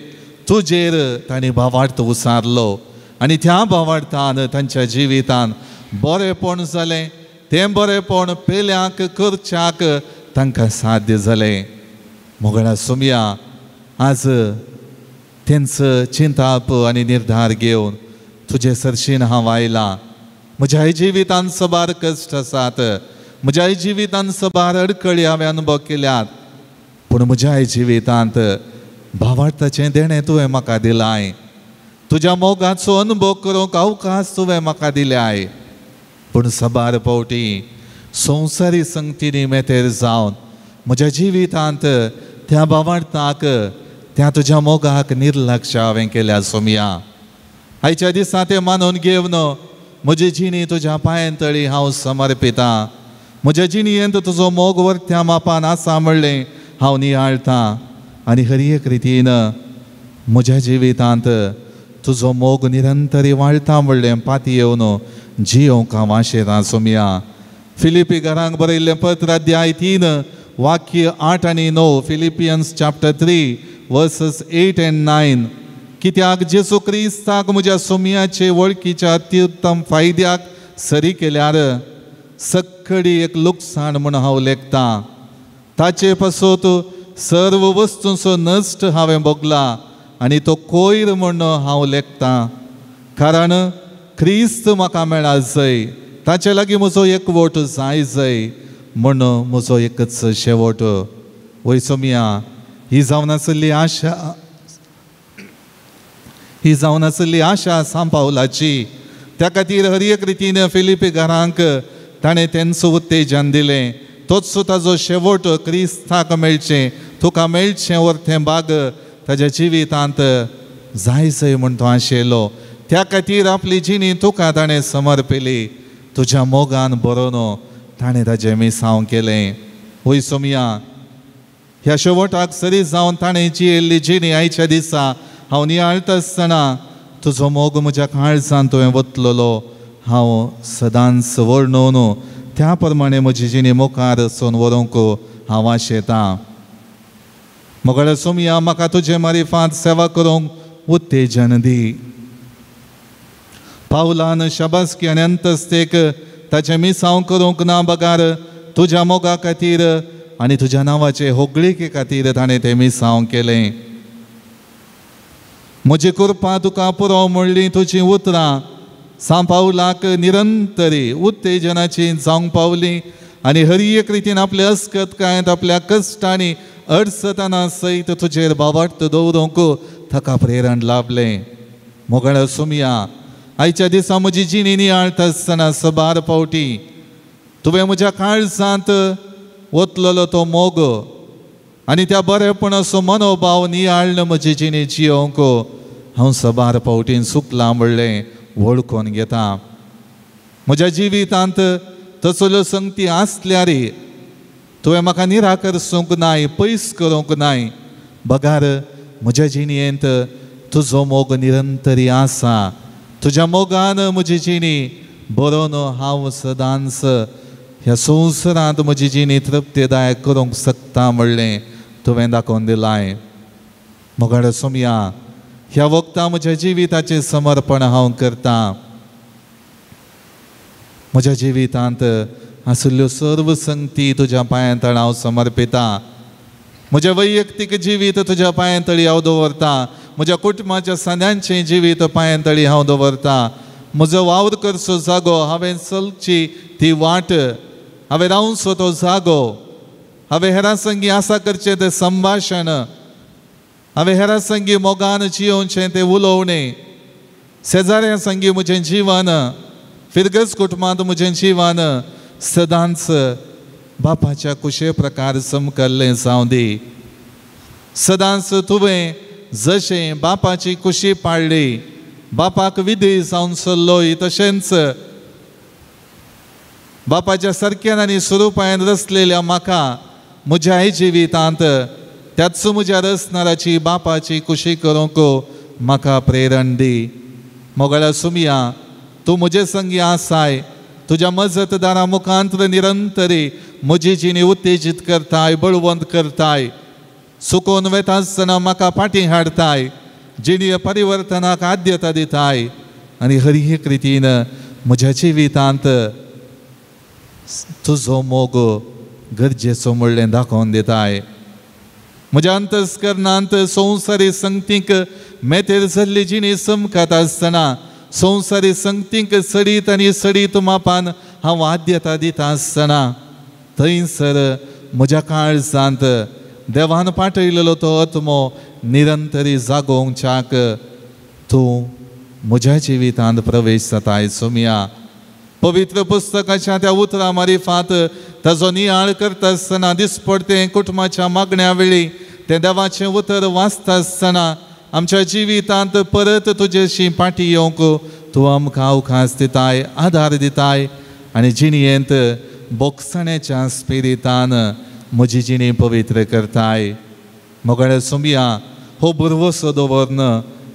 तुजेर तांणी भावार्थ उसारलो आनी त्या भावार्थान तांच्या जिवितान बरेंपण जालें. तें बरेंपण पेल्याक करच्याक तांकां साध्य जालें. मोगळा सोमया आज तेंचो चिंताप आनी निर्धार घेवन तुजे सरशीन हांव आयलां. म्हज्या जिवितान सबार कश्ट आसात, म्हज्या जिवितान सबार अडकळी हांवें अनुभव केल्यात, पूण म्हज्या जिवितांत भावार्थाचें देणें तुवें म्हाका दिलाय, तुज्या मोगाचो अनुभव करूंक अवकाश तुवें म्हाका दिल्याय. पूण सबार फावटी संवसारी संगतीनी मेतेर जावन म्हज्या जिवितांत त्या भावार्थाक त्या तुज्या मोगाक निर्लक्ष हांवें केल्या सोमया. आयच्या दिसा तें मानून घेवन म्हजी जिणी तुज्या पांयां तळी हांव समर्पितां. म्हज्या जिणयेंत तुजो मोग वरत्या मापान आसा म्हणलें हांव नियाळटां आनी हर एक रितीन म्हज्या जिवितांत तुजो मोग निरंतरी वाळटा म्हणलें पाती येवन जियोंक हांव आशेतां सोमया. फिलिपी घरांक बरयल्लें पत्र अध्याय 3 वाक्य 8 आनी 9, Philippians chapter 3 verses 8 and 9. कित्याक जेजू क्रिस्ताक म्हज्या सोमयाचे वळखीच्या अत्युत्तम फायद्याक सरी केल्यार सक्कडी एक लुकसाण म्हूण हांव लेखतां. ताचे पासत सर्व वस्तूंचो नश्ट हांवें भोगला आनी तो कोयर म्हूण हांव लेखतां, कारण क्रिस्त म्हाका मेळा जय, ताचे लागीं म्हजो एकवट जाय जय म्हूण म्हजो एकच शेवट. वय सोमया, ही जावन आशिल्ली आशा, ही जावन आशिल्ली आशा सांपावलाची. त्या खातीर हर एक रितीन फिलिपी घरांक ताणें तेंचो उत्तेजन दिलें. तोच ताजो शेवट क्रिस्ताक मेळचें, तुका मेळचें वरतें बाग ताज्या जिवितांत जाय जय म्हूण तो आशिल्लो. त्या खातीर आपली जिणी तुका ताणें समर्पिली. तुज्या मोगान बरोवन ताणें ताजें मिसांव केलें. वय सोमया, ह्या शेवटाक सरी जावन ताणें जियेल्ली जिणी आयच्या दिसा हांव नियाळटा आसतना तुजो मोग म्हज्या काळजान तुवें वतलोलो हांव सदांच वर्णोवन त्या प्रमाणे म्हजी जिणी मुखार वचून व्हरूंक हांव आशेतां. मोगाळ सोमया, म्हाका तुजे मारिफात सेवा करूंक उत्तेजन दी. पावलान शाबासकी आनी अंतस्तेक ताचें मिसांव करूंक ना बगार तुज्या मोगा खातीर आनी तुज्या नांवाचे होगळिके खातीर ताणें तें मिसांव केलें. म्हजी कृपा तुका पुरो म्हणली तुजीं उतरां सांपावलाक निरंतरी उत्तेजनाची जावंक पावली आनी हर एक रितीन आपले अस्कतकायेंत आपल्या कश्टांनी अडचणां सयत तुजेर बावार्थ दवरूंक ताका प्रेरण लाभलें. मोगाळ सोमया, आयच्या दिसा म्हजी जिणी नियाळटा आसतना सबार फावटी तुवें म्हज्या काळजांत वतलोलो तो मोग आनी त्या बरेपणाचो मनोभाव नियाळ्ळ म्हजी जिणी जियोवंक हांव सबार फावटीन चुकलां म्हणलें वळखून घेता. म्हज्या जिवितांत तसल्यो संगती आसल्यार तुवें म्हाका निराकर्सूंक नाय, पयस करूंक नाय, बगार म्हज्या जिणयेंत तुजो मोग निरंतरी आसा. तुज्या मोगान म्हजी जिणी बरोवन हांव सदांच ह्या संवसारांत म्हजी जिणी तृप्तीदायक करूंक शकता म्हणलें तुवें दाखोवन दिलाय. मोगाळ सोमया, ह्या वखदां म्हज्या जिविताचें समर्पण हांव करतां. म्हज्या जिवितांत आशिल्ल्यो सर्व संगती तुज्या पांयां तळ हांव समर्पितां. म्हजें वैयक्तीक जिवीत तुज्या पांयां तळी हांव दवरतां. म्हज्या कुटुंबाच्या सांद्यांचें जिवीत पांयां तळी हांव दवरतां. म्हजो वावर करचो जागो, हांवें चलची ती वाट, हांवें रावचो तो जागो, हांवें हेरां संगी आसा करचें तें संभाशण, हांवें हेरां संगी मोगान जियोवचें तें उलोवणें, शेजाऱ्यां संगी म्हजें जिवन, फिरगज कुटुंबांत म्हजें जिवन सदांच बापाच्या कुशे प्रकार समकल्लें जावं दी. सदांच तुवें जशें बापाची कुशी पाळ्ळी, बापाक विधी जावन चल्लोय, तशेंच बापाच्या सारक्यान आनी स्वरुपान रचलेल्या म्हाका म्हज्याय जिवितांत त्याच म्हज्या रचणाराची बापाची कुशी करूंक म्हाका प्रेरण दी. मोगाळ्या सुमया, तूं म्हजे संगी आसाय. तुज्या मजतदारा मुखांत निरंतरी म्हजी जिणी उत्तेजीत करताय, बळवंत करताय. सुकोवन वेता आसतना म्हाका फाटीं हाडताय, जिणी परिवर्तनाक आद्यता दिताय आनी हर एक रितीन म्हज्या जिवितांत तुजो मोग गरजेचो म्हणलें दाखोवन दिताय. म्हज्या अंतस्करणांत संवसारी संगतीक मेतेर जाल्ली जिणी चमकत आसतना संवसारी संगतीक सडीत आनी सडीत मापान हांव आद्यता दिता आसतना थंयसर म्हज्या काळजांत देवान पाठयलेलो तो आत्मो निरंतरी जागोवच्याक तूं म्हज्या जिवितांत प्रवेश जाताय. सोमया, पवित्र पुस्तकाच्या त्या उतरां मारिफात ताजो नियाळ करता आसतना दिसपडतें कुटुंबाच्या मागण्या वेळी तें देवाचें उतर वाचता आसतना आमच्या जिवितांत परत तुजेशी पाटी येवंक तूं आमकां अवकाश दिताय, आदार दिताय आनी जिणयेंत बोगसण्याच्या स्पिरितान म्हजी जिणी पवित्र करताय. मोगाळ सोमया, हो भरवसो दवरन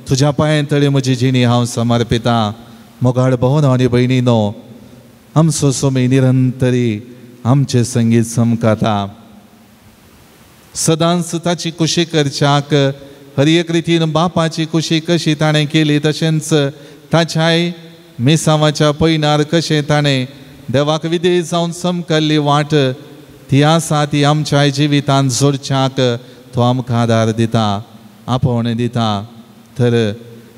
तुज्या पांयां तळी म्हजी जिणी हांव समर्पिता. मोगाळ भोवनो आनी भयणीनो, आमचो सोमी निरंतरी आमचें संगीत चमकता. सदांच ताची कुशी करच्याक हर एक रितीन बापाची कुशी कशी ताणें केली, तशेंच ताच्याय मिसांवाच्या पयनार कशें ताणें देवाक विधेय जावन चमकल्ली वाट ती आसा ती आमच्या जिवितांत जोडच्याक तो आमकां आदार दिता, आपोवणें दिता. तर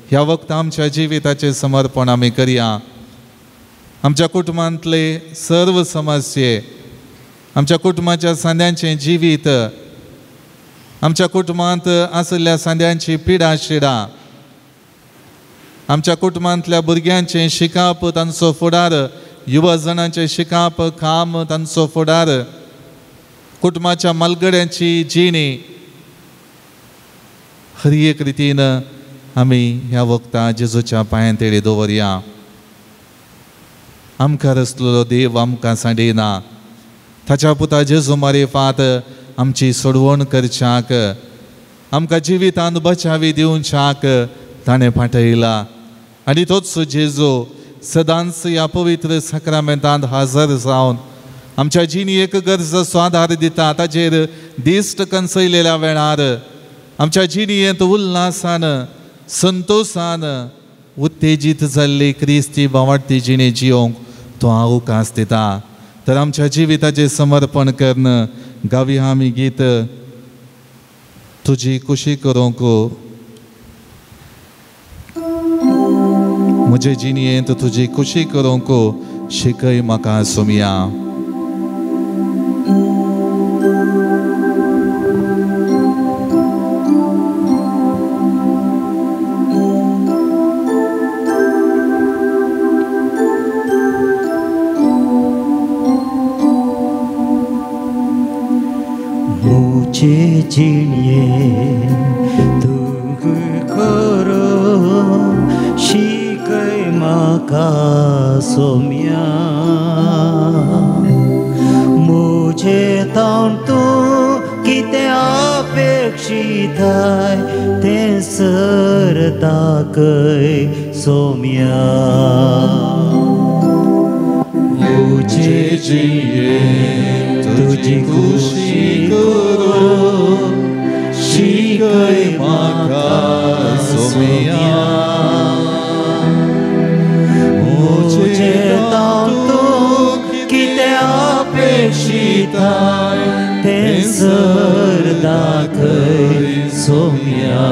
ह्या वखदां आमच्या जिविताचें समर्पण आमी करया. आमच्या कुटुंबांतले सर्व समस्ये, आमच्या कुटुंबाच्या सांद्यांचें जिवीत, आमच्या कुटुंबांत आशिल्ल्या सांद्यांची पिडा शिडा, आमच्या कुटुंबांतल्या भुरग्यांचें शिकप, तांचो फुडार, युवा जणांचें शिकप, काम, तांचो फुडार, कुटुंबाच्या मालगड्यांची जिणी, हर एक रितीन आमी ह्या वखदां जेजूच्या पांयां तेळी दवरया. आमकां रसलेलो देव आमकां सांडिना. ताच्या पुता जेजू मारिफात आमची सोडवण करच्याक, आमकां जिवितांत बचावी दिवच्याक ताणें पाठयला. आनी तोच जेजू सदांच ह्या पवित्र साक्रामेंतांत हजर जावन आमच्या जिणेक गरजेचो आदार दिता. ताचेर दिश्ट कणसयलेल्या वेळार आमच्या जिणेंत उल्हासान, संतोशान उत्तेजीत जाल्ली क्रिस्ती भावार्थी जिणे जियोंक तो अवकाश दिता. तर आमच्या जिविताचें समर्पण करून गावया आमी गीत तुजी कुशी करूंक, म्हजे जिणेंत तुजी कुशी करूंक शिकय म्हाका सोमया. जिणये तूं करो शिकय म्हाका सोम्या, म्हजे तावन तूं कितें अपेक्षिताय तें सर दाखय सोम्या. म्हजे जिणये तुजी कुशी करो शिकय म्हाका सोमया, म्हजे तावन तूं कितें अपेक्षिताय तें सर दाखय सोमया.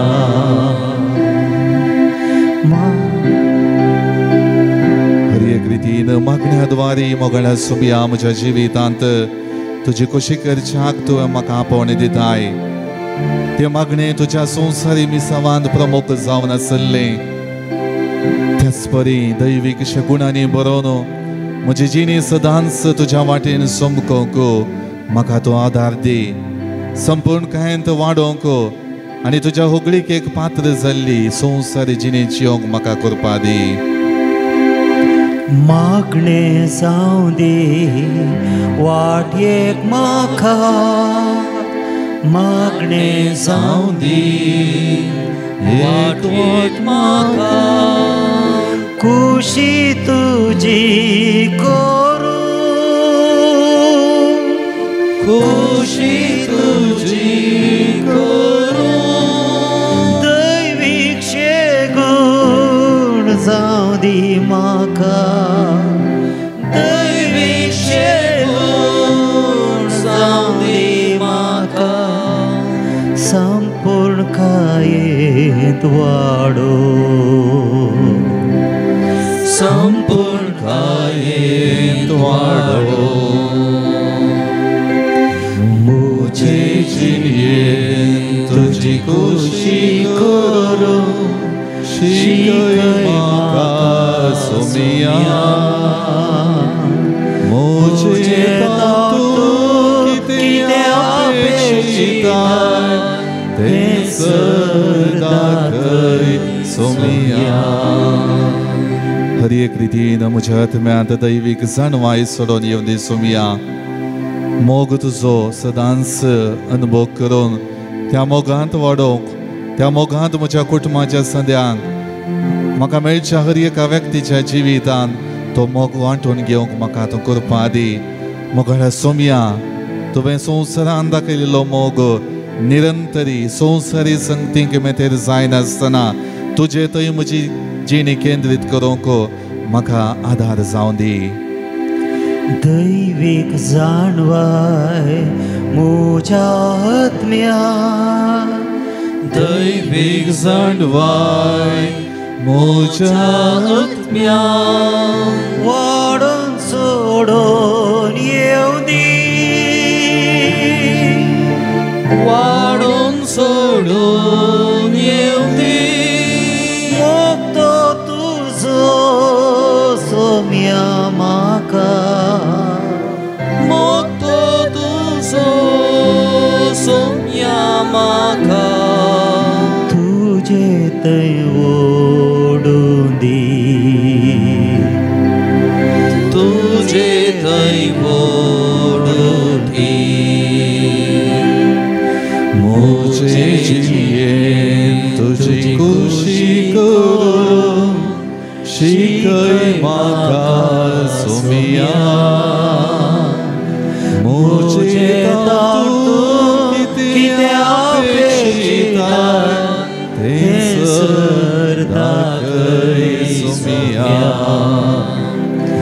हर एक रितीन मागण्या द्वारी मोगळ्या सोमया म्हज्या जिवितांत तुजी कुशी करच्याक तुवें म्हाका आपोवणें दिताय. तें मागणें तुज्या संवसारी मिसावांत प्रमुख जावन आसलें. त्याच परी दैवीक शगुणांनी बरोवन म्हजी जिणी सदांच तुज्या वाटेन चमकोवंक म्हाका तूं आदार दी, संपूर्ण कायंत वाडोवंक आनी तुज्या होगळीक पात्र जाल्ली संवसारी जिणी जियोंक म्हाका करपा दी. मागणें जावं दी वाटयेक म्हाका, मागणें जावं दी वाटयेक म्हाका, कुशी तुजी करूं, कुशी तुजी करूं, दैवीक शेगूण जावं दी म्हाका, दैवीक शेगूण जावं दी म्हाका, संपूर्ण कायेंत वाडो, संपूर्ण कायेंत वाडो. म्हजे जिणयेंत तुजी कुशी करूं शिकय म्हाका सोमया, म्हजे तातूंत कितें अपेक्षिताय तें सर दाखय हर एक रितीन म्हज्या आत्म्यांत दैवीक जाणवाय सोडून येवन दी सोमया. मोग तुजो सदांच अनुभव करून त्या मोगांत वाडोवंक, त्या मोगांत म्हज्या कुटुंबाच्या संद्यांक म्हाका मेळच्या हर एका व्यक्तीच्या जिवितान तो मोग वांटून घेवंक म्हाका तूं करपा दी. मोगाळ्या सोमया, तुवें संवसारान दाखयलेलो मोग निरंतरी संवसारी संगतींक मेतेर जायनासतना तुजे थंय म्हजी जिणी केंद्रीत करूंक म्हाका आदार जावं दी. दैवीक जाणवाय म्हज्या आत्म्या, दैवीक जाणवाय म्हज्या आत्म्या, वाडून सोडून येवं दी, वाडून सोडून येवं दी. मोग तुजो सोम्या म्हाका, मोग तुजो सोम्या म्हाका, तुजे थंय ओडूं दी, तुजे थंय ओडूं दी. म्हजे जियेन तुजी खुशी करूं शिकय म्हाका सोमया. म्हजे तूं कितें अपेक्षिता तें सर दाखय सोमया.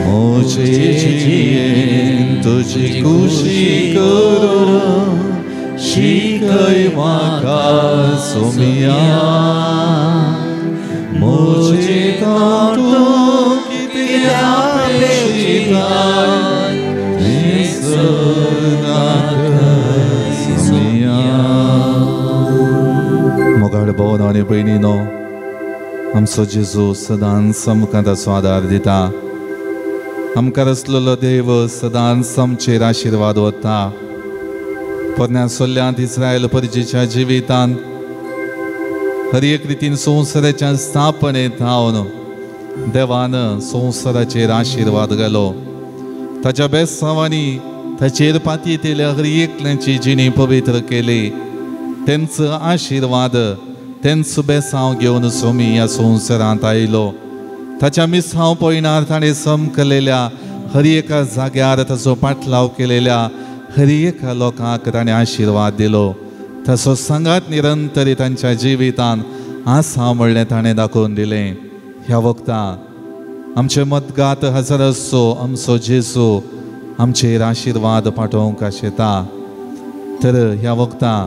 म्हजे जियेन तुजी खुशी करूं शिकय म्हाका सोमया. म्हजे तूं कितें अपेक्षिता तें सर दाखय सोमया. मोगाळ भोवन आनी भयणीनो, आमचो जेजू सदांच आमकां ताचो आदार दिता. आमकां रचलेलो देव सदांच आमचेर आशिर्वाद वता. पोरण्या सोल्ल्यांत इस्रायल परजेच्या जिवितांत हर एक रितीन संवसाराच्या स्थापनेंत हावन देवान संवसाराचेर आशिर्वाद घालो. ताच्या बेसांवांनी ताचेर पातयेतल्या हर एकल्याची जिणी पवित्र केली. तेंचो आशिर्वाद, तेंचो बेसांव घेवन सोमी ह्या संवसारांत आयलो. ताच्या मिसांव पयणार ताणें समकलेल्या हर एका जाग्यार ताचो पाटलाव केलेल्या हर एका लोकांक ताणें आशिर्वाद दिलो. ताचो सांगात निरंतरी तांच्या जिवितान आसा म्हणलें ताणें दाखोवन दिलें. ह्या वखदां आमचे मतगात हजर आसचो आमचो जेजू आमचेर आशिर्वाद पाठोवंक आशेता. तर ह्या वखदां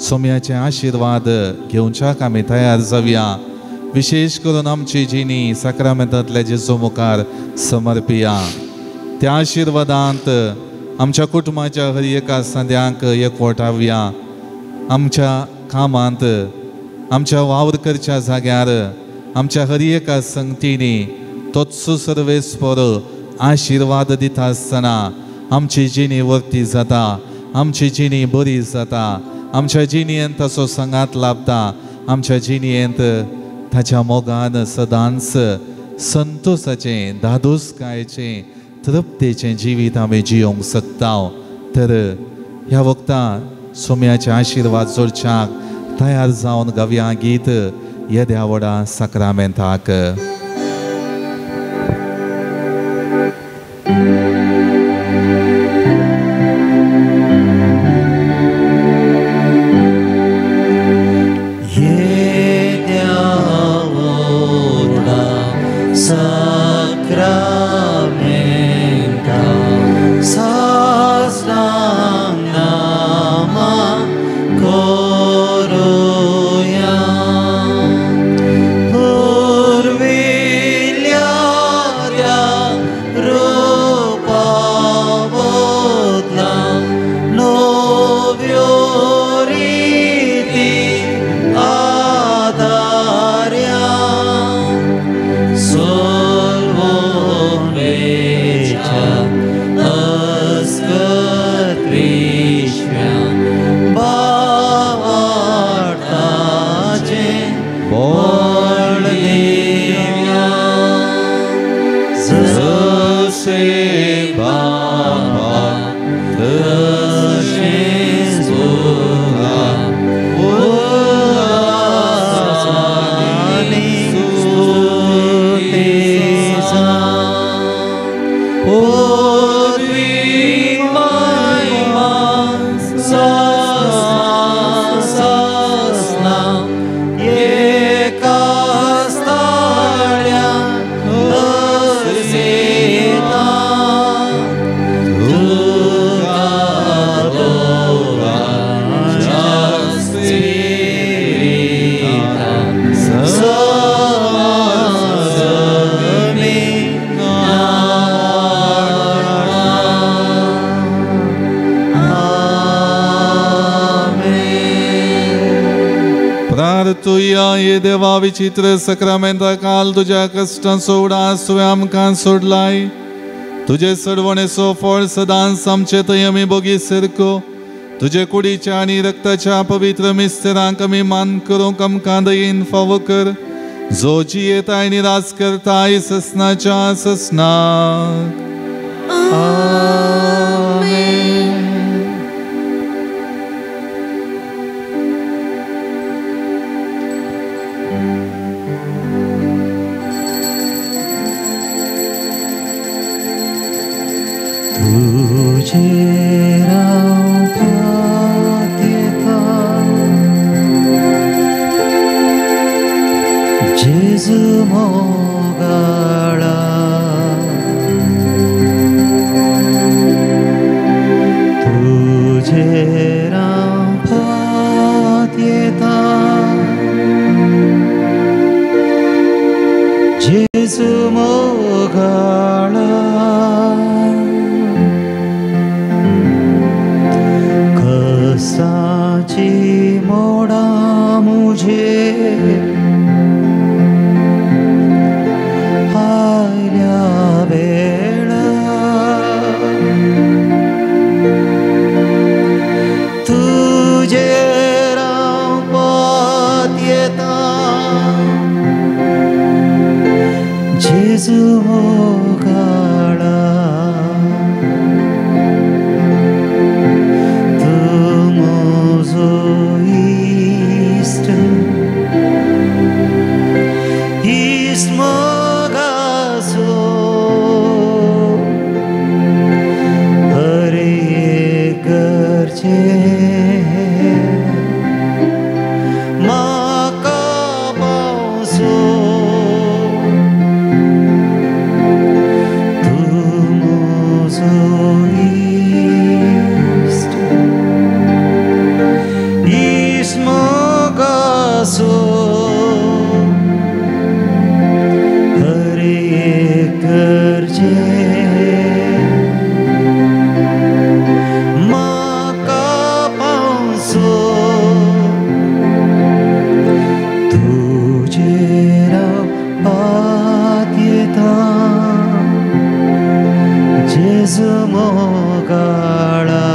सोम्याचे आशिर्वाद घेवच्याक आमी तयार जावया. विशेष करून आमची जिणी साक्रामेंतांतल्या जेजू मुखार समर्पिया. त्या आशिर्वादांत आमच्या कुटुंबाच्या हर एका संद्यांक एकवटावया. आमच्या कामांत, आमच्या वावर करच्या जाग्यार, आमच्या हर एका संगतींनी तोच सर्वेस्पर आशिर्वाद दिता आसतना आमची जिणी वर्ती जाता, आमची जिणी बरी जाता, आमच्या जिणयेंत ताचो सांगात लाभता, आमच्या जिणयेंत ताच्या मोगान सदांच संतोसाचें, धादोसकायेचें, तृप्तेचें जिवीत आमी जियोंक शकता. तर ह्या वखदां सोम्याचे आशिर्वाद जोडच्याक तयार जावन गावया गीत येद्या व्हडा साक्रामेंताक. Koroya Purvi आमचे बापा तशेंच पुता उल्हासानी स्तुती जावं पदवी महिमा ससना ससना एकाच ताळ्या दर्शेता तुका दोगांच्या स्पिरितान समजमी आमेन. प्रार्थुया ये देवा विचित्र सक्रामेंता काल तुज्या कश्टांचो उडास तुवें आमकां सोडलाय तुजे सडवणेचो फळ सदांच आमचे थंय आमी बोगी सरको तुजे कुडीच्या आनी रक्ताच्या पवित्र मिस्तेरांक आमी मान करूंक आमकां दयेन फावो कर जो जियेता आनी राज करताय ससनाच्या ससनाक. आमेन. तुझे हांव पातयेता जेजू मोगाळा तुझेर हांव पातयेता जेजू मोगाळा कसाची मोडा मुझे आयल्या वेळा तुजेर हांव पातयेता जेजू मोगाळा तूं म्हजो इश्ट इश्ट मोगाचो हर एक गरजे म्हाका पावसो तूं म्हजो इश्ट इश्ट मोगाचो हर एक गरजे म्हाका पावसो तुजेर हांव पातयेता जेजू मोगाळा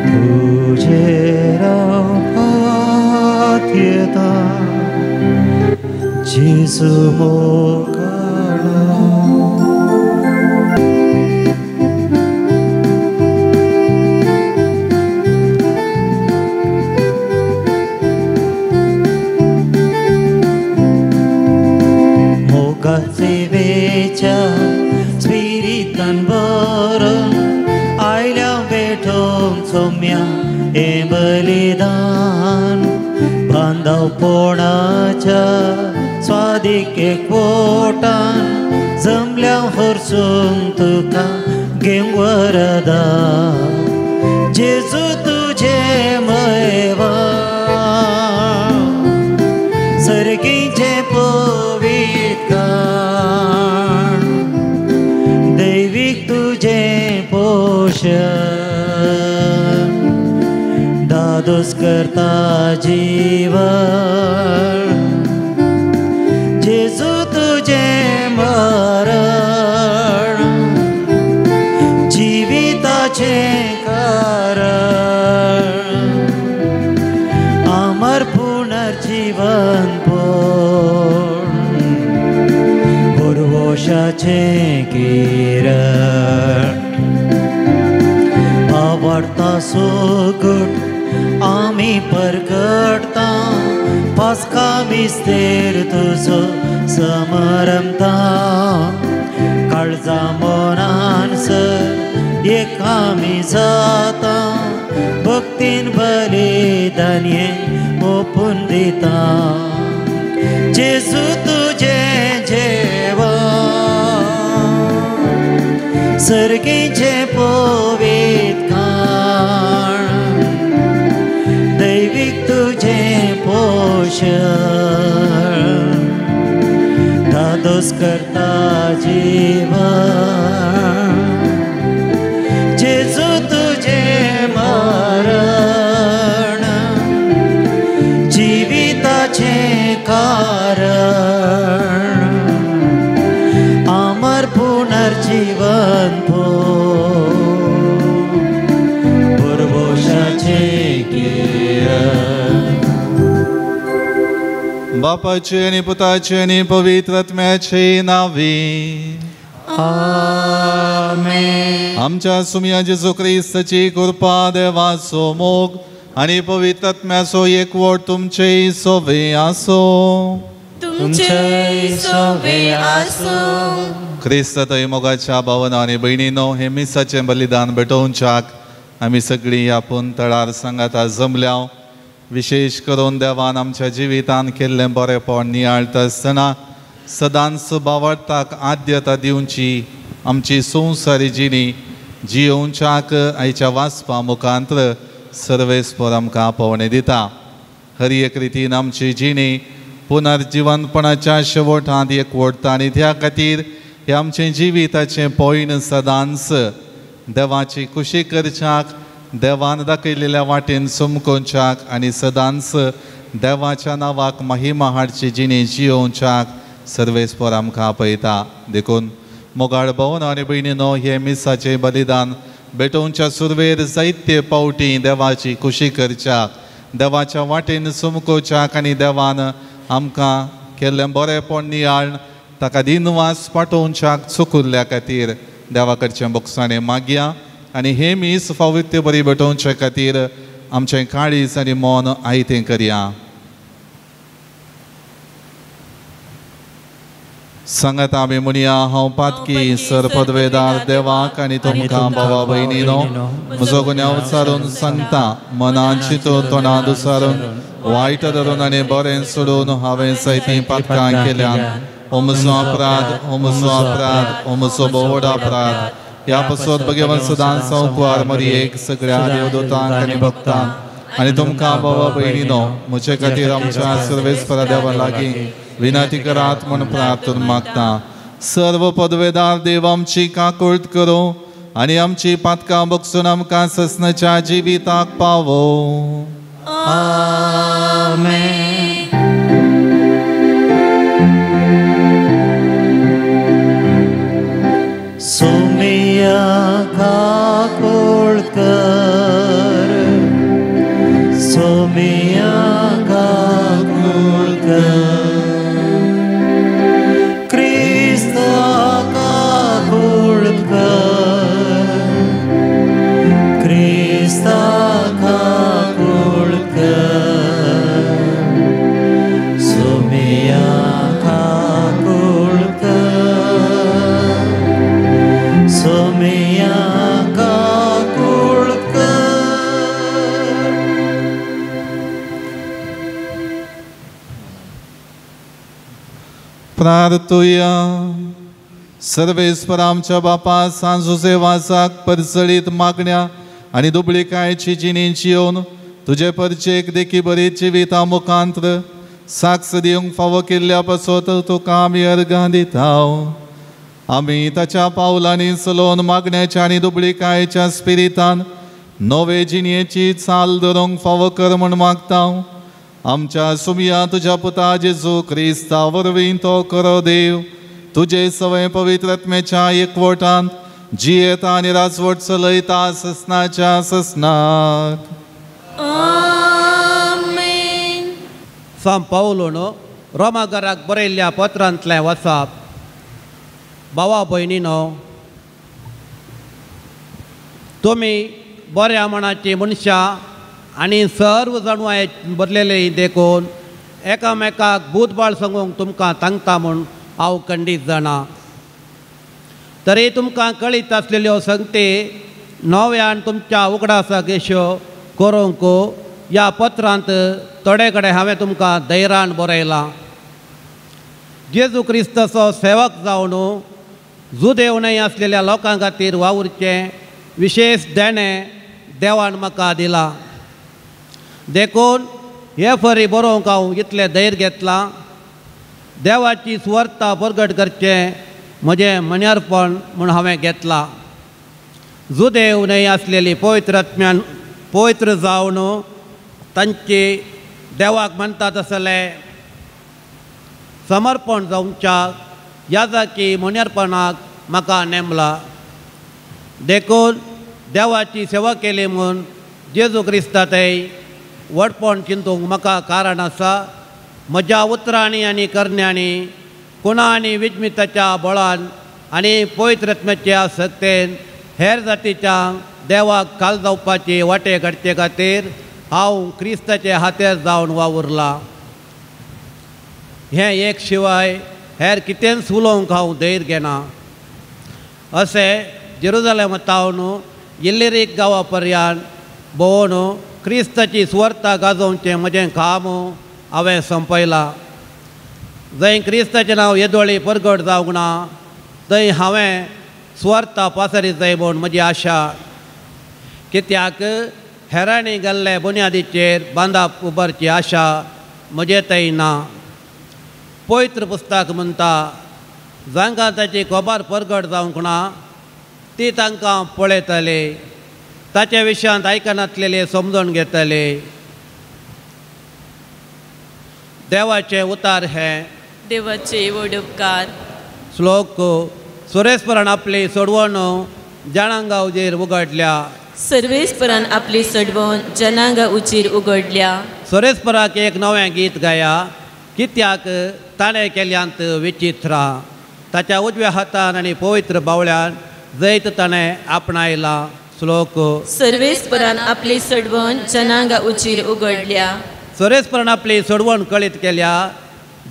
तुजेर हांव पातयेता जेजू मोगाळा. मोगाचे वेच्या स्पिरितान भरून आयल्या भेटोवंक सोम्या हें बलिदान बांदवपणाच्या स्वादीक एकवटान जमल्या हरसूंक तुका घेवंक वरदान जेजू तुजें मैवा सर्गीचें पवित्र काण दैवीक तुजें पोशण दादोस करता जीवन जेजू तुजें मरण जिविताचें कारण अमर पुनर्जीवन पूर्ण गोडवो पुरबोशाचें किरण आवडता सोगट आमी परगटता पास्का मिस्तेर तुजो समरमता काळजा मनान सर एक आमी जाता भक्तीन बलिदान हें ओपून दिता जेजू तुजें जेवण सर्गीचें पवित्र खाण दैवीक तुजें पोशण धादोस करता जीवन जेजू तुजें मरण जिविताचें कारण अमर पुनर्जीवन पुरबोशाचें किरण. बापाचे आनी पुताचे आनी पवित्र आत्म्याचे नांवी आमेन. आमच्या सुमया जेजू क्रिस्ताची कृपा देवाचो मोग आनी पवित्र आत्म्याचो एकवट तुमचे सोवे आसो. तुमचे सोवे आसूं. क्रिस्त थंय मोगाच्या भावना आनी भयणीनो हे मिसाचें बलिदान भेटोवच्याक आमी सगळीं आपूण तळार सांगाता जमल्या. विशेष करून देवान आमच्या जिवितान केल्लें बरेपण नियाळटा आसतना सदांच बावडताक आद्यता दिवची आमची संवसारी जिणी जियोवच्याक आयच्या वाचपा मुखांत्र सर्वेस्पर आमकां आपोवणें दिता. हर एक रितीन आमची जिणी पुनर्जिवनपणाच्या शेवटांत एकवटता आनी त्या खातीर हें आमचें जिविताचें पॉयण सदांच देवाची खुशी करच्याक देवान दाखयलेल्या वाटेन चमकोवच्याक आनी सदांच देवाच्या नांवाक महिमा हाडची जिणी जियोवच्याक सर्वेस्पर आमकां आपयता. देखून मोगाळ भोवन आनी भयणीनो हे मिसाचें बलिदान भेटोवच्या सुरवेर जायते पावटी देवाची खुशी करच्याक देवाच्या वाटेन चमकोवच्याक आनी देवान आमकां केल्लें बरेपण नियाळ ताका दिनवास पाठोवच्याक चुकुल्ल्या खातीर देवा कडचें बोगसाणें मागया आनी हे मीस फावो ते बरी भेटोवचे खातीर आमचें काळीज आनी मन आयतें करया. सांगात आमी म्हणया, हांव पातकी सर पदवेदार देवाक आनी तुमकां भावा भयणीनो म्हजो गुन्यांव सारून सांगता. मनान चिंतून तोंडान दुसारून वायट धरून आनी बरें सोडून हांवें जायतीं पातकां केल्यात. हो म्हजो अपराध, हो म्हजो अपराध, हो म्हजो भोव अपराध. ह्या पासत भगवान सदांच संवकुवार मरियेक सगळ्या देवदूतांक आनी भक्तांक आनी तुमकां भावा भयणीनो म्हजे खातीर आमच्या सर्वेस्परा देवा लागीं विनंती करात म्हूण प्रार्थना मागता. सर्व पदवेदार देव आमची काकूळट करूं आनी आमची पातकां बगसून आमकां ससनाच्या जिविताक पावो. आमेन. सोमिया काकूळ कर, सोमिया काकूळ कर, क्रिस्ता काकूळ कर, क्रिस्ता काकूळ कर, सोमिया काकूळ कर, सोमिया काकूळ कर. प्रार्थुया. सर्वेस्पर आमच्या बापा सांजुसे वासाक परजळीत मागण्या आनी दुबळीकायची जिणी जियोवन तुजे परचेक देखी बरी जिविता मुखांत्र साक्ष दिवंक फावो केल्ल्या पासत तुका आमी अर्गां दिता. आमी ताच्या पावलांनी चलोवन मागण्याच्या आनी दुबळीकायेच्या स्पिरितान नवे जिणयेची चाल धरूंक फावो कर म्हूण मागता. आमच्या सुमिया तुज्या पुता जेजू क्रिस्ता वरवीं तो करो देव तुजे सवय पवित्र आत्म्याच्या एकवटांत जियेता आनी राजवट चलयता ससनाच्या ससनाक. आमेन. सांत पावलोन रोमागराक बरयल्ल्या पत्रांतलें वाचप. भावा भयणीनो, तुमी बऱ्या मनाची मनशां आनी सर्व जाणवाय बदलेले देखून एकामेकाक भूतबाळ सांगूंक तुमकां सांगता म्हूण हांव खंडीत जाणा. तरी तुमकां कळीत आसलेल्यो संगती नव्यान तुमच्या उगडासाक येश्यो करूंक ह्या पत्रांत थोडे कडेन हांवें तुमकां धैर्यान बरयलां. जेजू क्रिस्ताचो सेवक जावन जुदेव न्हय आसलेल्या लोकां खातीर वावुरचें विशेश देणें देवान म्हाका दिलां. देखून हे फरी बरोवंक हांव इतलें धैर्य घेतलां. देवाची सुवार्ता परगट करचें म्हजें मन्यारपण म्हूण हांवें घेतलां. जुदेव न्हय आसलेली पवित्र आत्म्यान पवित्र जावन तांची देवाक मानतात आसले समर्पण जावच्या याजाकी मन्यारपणाक म्हाका नेमला. देखून देवाची सेवा केली म्हूण जेजू क्रिस्ता थंय व्हडपण चिंतूंक म्हाका कारण आसा. म्हज्या उतरांनी आनी करण्यांनी कुणा आनी विजमिताच्या बळान आनी पवित्र आत्म्याच्या सक्तेन हेर जातीच्या देवाक खाल जावपाची वाटे काडचे खातीर हांव क्रिस्ताचे हातेर जावन वावुरलां. हें एक शिवाय हेर कितेंच उलोवंक हांव धैर्य घेना. अशें जेरुजलेम तावन इल्लिरीक गांवा पर्यान भोंवन क्रिस्ताची सुवार्ता गाजोवचें म्हजें काम हांवें सोंपयलां. जंय क्रिस्ताचें नांव येदोळी परगट जावंक ना थंय हांवें सुवार्ता पासरी जाय म्हूण म्हजी आशा. कित्याक हेरांनी घाल्ले बुन्यादीचेर बांदाप उबारची आशा म्हजे थंय ना. पवित्र पुस्तक म्हणटा, जांकां ताची खबर परगट जावंक ना ती तांकां पळयतले, ताच्या विशयांत आयकनातलेले समजून घेतले. देवाचे उतार हे देवाचे व्हड उपकार. श्लोक. सुरेस्परान आपली सोडवण जनांगा उजीर उगडल्या. सर्वेस्परान आपली सोडवण जनांगा उजीर उगडल्या. सुरेस्पराक एक नवें गीत गाया, कित्याक ताणें केल्यांत विचित्रा. ताच्या उजव्या हातान आनी पवित्र बावळ्यान जैत ताणें आपणायलां. श्लोक. सर्वेस्परान आपली सोडवण जनांगा उजीर उगडल्या. सुरेस्परान आपली सोडवण कळीत केल्या,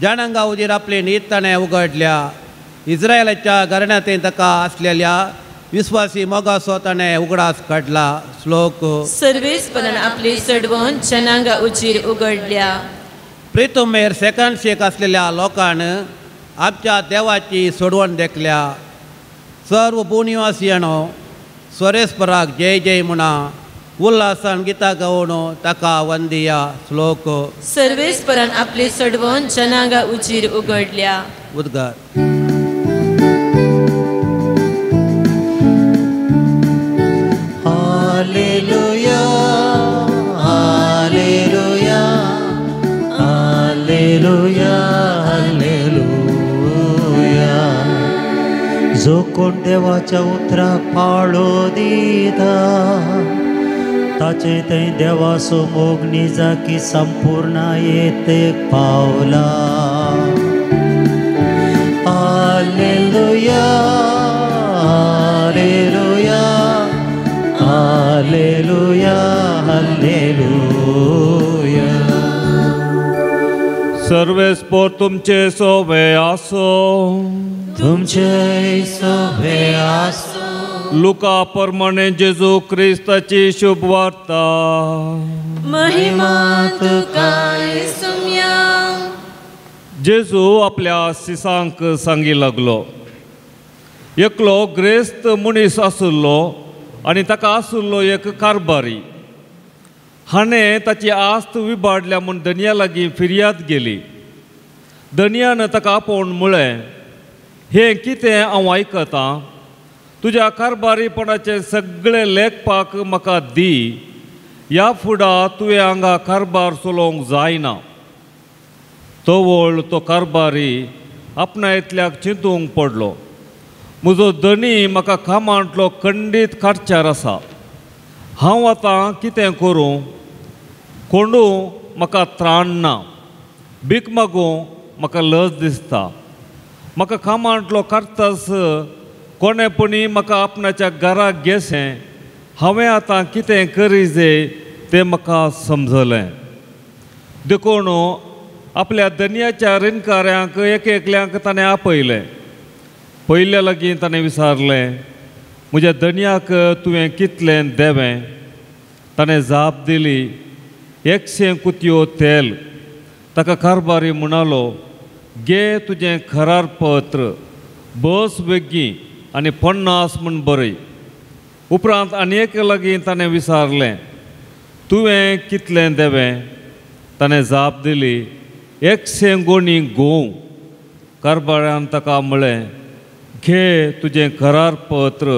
जनांगा उजीर आपली नीत ताणें उगडल्या. इस्रायलाच्या घराण्यांत ताका आसलेल्या विस्वासी मोगासो ताणें उगडास काडला. श्लोक. सर्वेस्परान आपली सोडवण जनांगा उजीर उगडल्या. प्रितुमेर सेकंड शेक आसलेल्या लोकान आमच्या देवाची सोडवण देखल्या. सर्व भूनिवासियांनो स्वरेस्पराक जय जय म्हणा, उल्हासान गीता गावन ताका वंदिया. श्लोक. सर्वेस्परान आपली सोडवण जनांगा उजीर उगडल्या. उद्गार. हालेलुया हालेलुया हालेलुया हालेलुया. जो कोण देवाच्या उतराक पाळो दिता ताचे थंय देवाचो मोग निजाकी संपूर्ण येतेक पावला. हालेलुया हालेलुया हालेलुया हालेलुया. सर्वेस्पर तुमचे सोवे आसो. तुमचे सोवे आसो. लुका प्रमाणे जेजू क्रिस्ताची शुभ वार्ता. महिमा तुका येसुम्या. जेजू आपल्या सिसांक सांगी लागलो. एकलो ग्रेस्त मनीस आसलो आनी ताका आसलो एक कारबारी. हाणें ताची आस्त विबाडल्या म्हूण धनया लागीं फिर्याद गेली. धनयान ताका आपोवन म्हळें, हें कितें हांव आयकतां? तुज्या कारबारीपणाचें सगळें लेखपाक म्हाका दी. ह्या फुडा तुवें हांगा कारबार चलोवंक जायना. तवळ तो कारबारी आपणायतल्याक चिंतूंक पडलो, म्हजो धनी म्हाका कामांतलो खंडीत काडच्यार आसा. हांव आतां कितें करूं? कोणू म्हाका त्राण ना, भीक मागूं म्हाका लज दिसता. म्हाका कामांतलो काडटास कोणे पुणी म्हाका आपणाच्या घराक गेसें हांवें आतां कितें करी जाय तें म्हाका समजलें. देखून आपल्या धनयाच्या रिणकाऱ्यांक एक एकल्यांक ताणें आपयलें. पयल्या लागीं ताणें विचारलें, म्हज्या धनयाक तुवें कितलें देवें? ताणें जाप दिली, 100 कुतयो तेल. ताका कारभारी म्हणालो, घे तुजें करारपत्र, बस बेगी आनी 50 म्हूण बरय. उपरांत आनी एक लागीं ताणें विचारलें, तुवें कितलें देवें? ताणें जाप दिली, 100 गोणी गोंव. कारभाऱ्यान ताका म्हळें, घे तुजें करारपत्र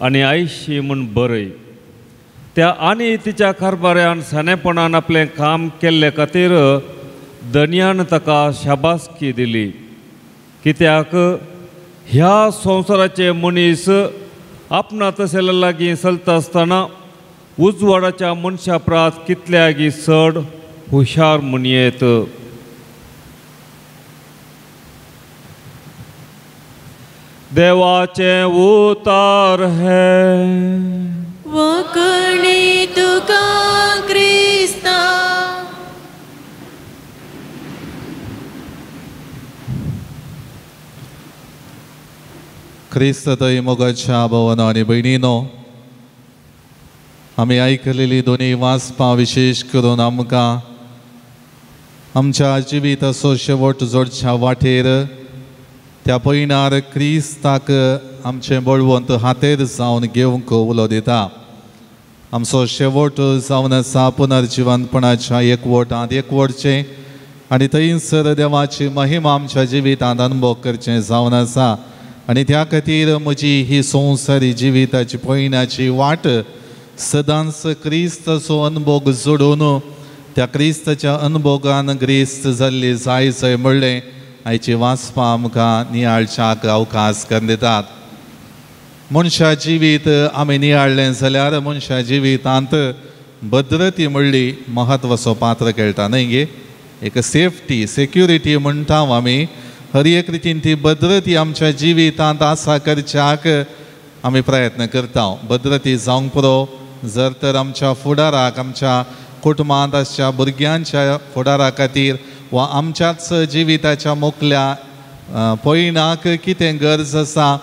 आनी 80 म्हूण बरय. त्या आनी तिच्या कारभाऱ्यान सानेपणान आपलें काम केल्ले खातीर धनयान ताका शाबासकी दिली. कित्याक ह्या संवसाराचे मनीस आपणा तशेल्या लागीं चलता आसतना उजवाडाच्या मनशा प्रात कितल्यागी चड हुशार म्हणयेत. देवाचें उतार हें वखणी तुका क्रिस्ता. क्रिस्त थंय मोगाच्या भवन आनी भयणीनो, आमी आयकलेली दोनी वाचपां विशेश करून आमकां आमच्या जिविताचो शेवट जोडच्या वाटेर त्या पयणार क्रिस्ताक आमचें बळवंत हातेर जावन घेवंक उलो दिता. आमचो शेवट जावन आसा पुनर्जिवनपणाच्या एकवटांत एकवटचें आनी थंयसर देवाची महिमा आमच्या जिवितांत अनुभव करचें जावन आसा. आनी त्या खातीर म्हजी ही संवसारी जिविताची पयणाची वाट सदांच क्रिस्ताचो अनुभोग जोडून त्या क्रिस्ताच्या अनुभोगान ग्रेस्त जाल्ली जाय जाय म्हणलें आयची वाचपां आमकां नियाळच्याक अवकाश करून दितात. मनशा जिवीत आमी नियाळ्ळें जाल्यार मनशा जिवितांत भद्रती म्हणली म्हत्वाचो पात्र खेळटा न्हय गे. एक सेफ्टी सेक्युरिटी म्हणटा आमी, हर एक रितीन ती भद्रती आमच्या जिवितांत आसा करच्याक आमी प्रयत्न करता. भद्रती जावंक पुरो जर तर आमच्या फुडाराक, आमच्या कुटुंबांत आसच्या भुरग्यांच्या फुडारा खातीर वा आमच्याच जिविताच्या मोकल्या पयणाक कितें गरज आसा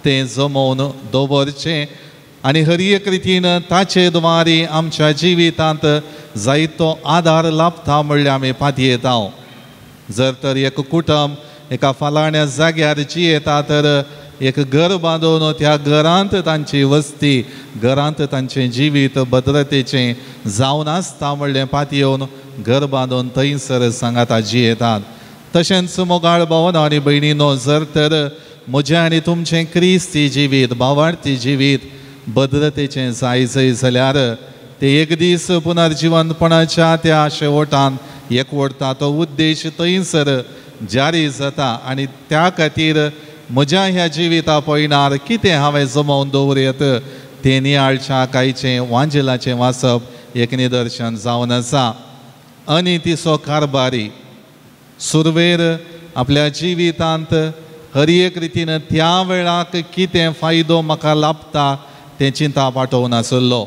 तें जमोवन दवरचें आनी हर एक रितीन ताचे द्वारे आमच्या जिवितांत जायतो आदार लाभता म्हणल्यार आमी पातयेता. जर तर एक कुटुंब एका फालाण्या जाग्यार जियेता तर एक घर बांदून त्या घरांत तांची वस्ती, घरांत तांचें जिवीत भद्रतेचें जावन आसता म्हणलें पातयेवन घर बांदून थंयसर सांगाता जियेतात. तशेंच मोगाळ भावन आनी भयणीनो, जर तर म्हजें आनी तुमचें क्रिस्ती जिवीत, भावार्थी जिवीत भद्रतेचें जाय जाय जाल्यार ते एक दीस पुनर्जिवनपणाच्या त्या शेवटान एकवटता तो उद्देश थंयसर जारी जाता. आनी त्या खातीर म्हज्या ह्या जिविता पयणार कितें हांवें जमोवन दवरयत तें नियाळच्या कायचें वांजेलाचें वाचप एक निदर्शन जावन आसा. आनी तिचो कारभारी सुरवेर आपल्या जिवितांत हर एक रितीन त्या वेळाक कितें फायदो म्हाका लाभता तें चिंताप आठोवन आसलो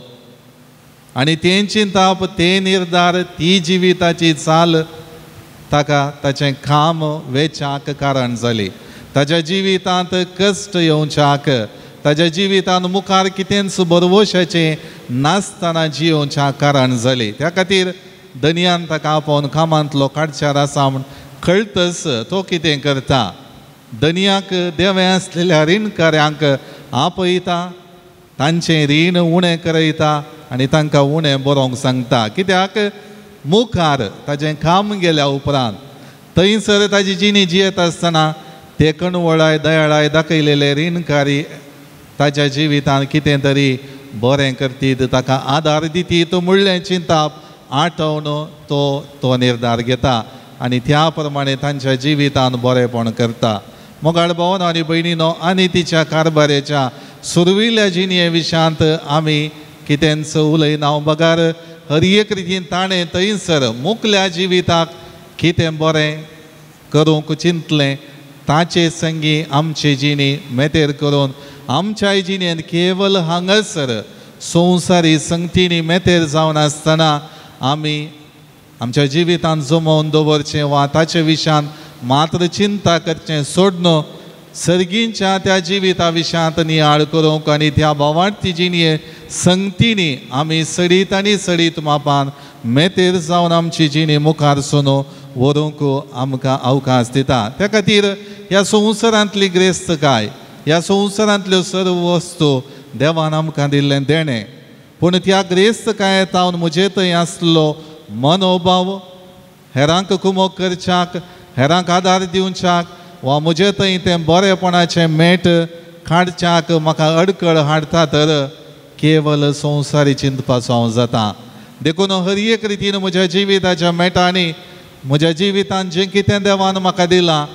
आनी तें चिंताप, तें निर्धार, ती जिविताची चाल ताका ताचें काम वेच्याक कारण जाली. ताज्या जिवितांत कश्ट येवच्याक, ताज्या जिवितांत मुखार कितेंच बरवशाचें नासतना जियोवच्याक कारण जाली. त्या खातीर धनयान ताका आपोवन कामांतलो काडच्यार आसा म्हूण कळटच तो कितें करता, धनयाक देवें आसलेल्या रिणकाऱ्यांक आपयता, तांचें रीण उणें करयता आनी तांकां उणें बरोवंक सांगता. कित्याक मुखार ताजें काम गेल्या उपरांत थंयसर ताजी जिणी जियेत आसतना ते कणवळाय दयाळाय दाखयलेले रिणकारी ताज्या जिवितांत कितें तरी बरें करतीत, ताका आदार दितीत म्हणलें चिंताप आठोवन तो तो निर्धार घेता आनी त्या प्रमाणे तांच्या जिवितांत बरेंपण करता. मोगाळ भावन आनी भयणीनो, आनी तिच्या कारभाराच्या सुरविल्ल्या जिणये विशयांत आमी कितेंच उलयना बगर हर एक रितीन ताणें थंयसर मुकल्या जिविताक कितें बरें करूंक चिंतलें ताचे संगी आमचे जिणी मेतेर करून आमच्या जिणेंत केवल हांगासर संवसारी संगतींनी मेतेर जावन आसतना आमी आमच्या जिवितांत जमोवन दवरचें वा ताचे विशयांत मात्र चिंता करचें सोडून सर्गींच्या त्या जिविता विशयांत नियाळ करूंक आनी त्या भावार्थी जिणये संगतींनी आमी सडीत आनी सडीत मापान मेतेर जावन आमची जिणी मुखार सोनो व्हरूंक आमकां अवकाश दिता. त्या खातीर ह्या संवसारांतली ग्रेस्तकाय, ह्या संवसारांतल्यो सर्व वस्तू देवान आमकां दिल्लें देणें, पूण त्या ग्रेस्तकायेंत हांव म्हजे थंय आसलो मनोभाव हेरांक कुमोक करच्याक, हेरांक आदार दिवच्याक वा म्हजे थंय तें बरेपणाचें मेट काडच्याक म्हाका अडकळ हाडटा तर केवल संवसारी चिंतपाचो हांव जाता. देखून हर एक रितीन म्हज्या जिविताच्या मेटांनी म्हज्या जिवितान जें कितें देवान म्हाका दिलां,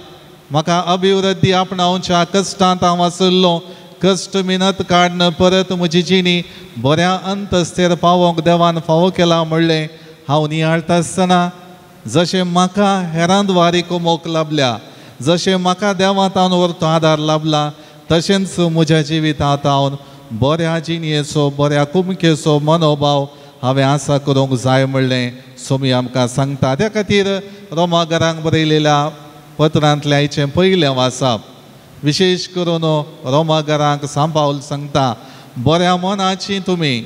म्हाका अभिवृद्धी आपणावच्या कश्टांत हांव आशिल्लो, कश्ट मिनत काडन परत म्हजी जिणी बऱ्या अंतस्तेर पावोवंक देवान फावो केला म्हणलें हांव नियाळटा आसतना जशें म्हाका हेरां द्वारी कुमोक लाबल्या, जशें म्हाका देवांत व्हरतो आदार लाबला, तशेंच म्हज्या जिवितांत हांव बऱ्या जिणयेचो बऱ्या कुमकेचो मनोभाव हांवें आसा करूंक जाय म्हणलें सोमी आमकां सांगता. त्या खातीर रोमागरांक बरयलेल्या पत्रांतलें आयचें पयलें वाचप विशेश करून रोमागरांक सांपावल सांगता, बऱ्या मनाची तुमी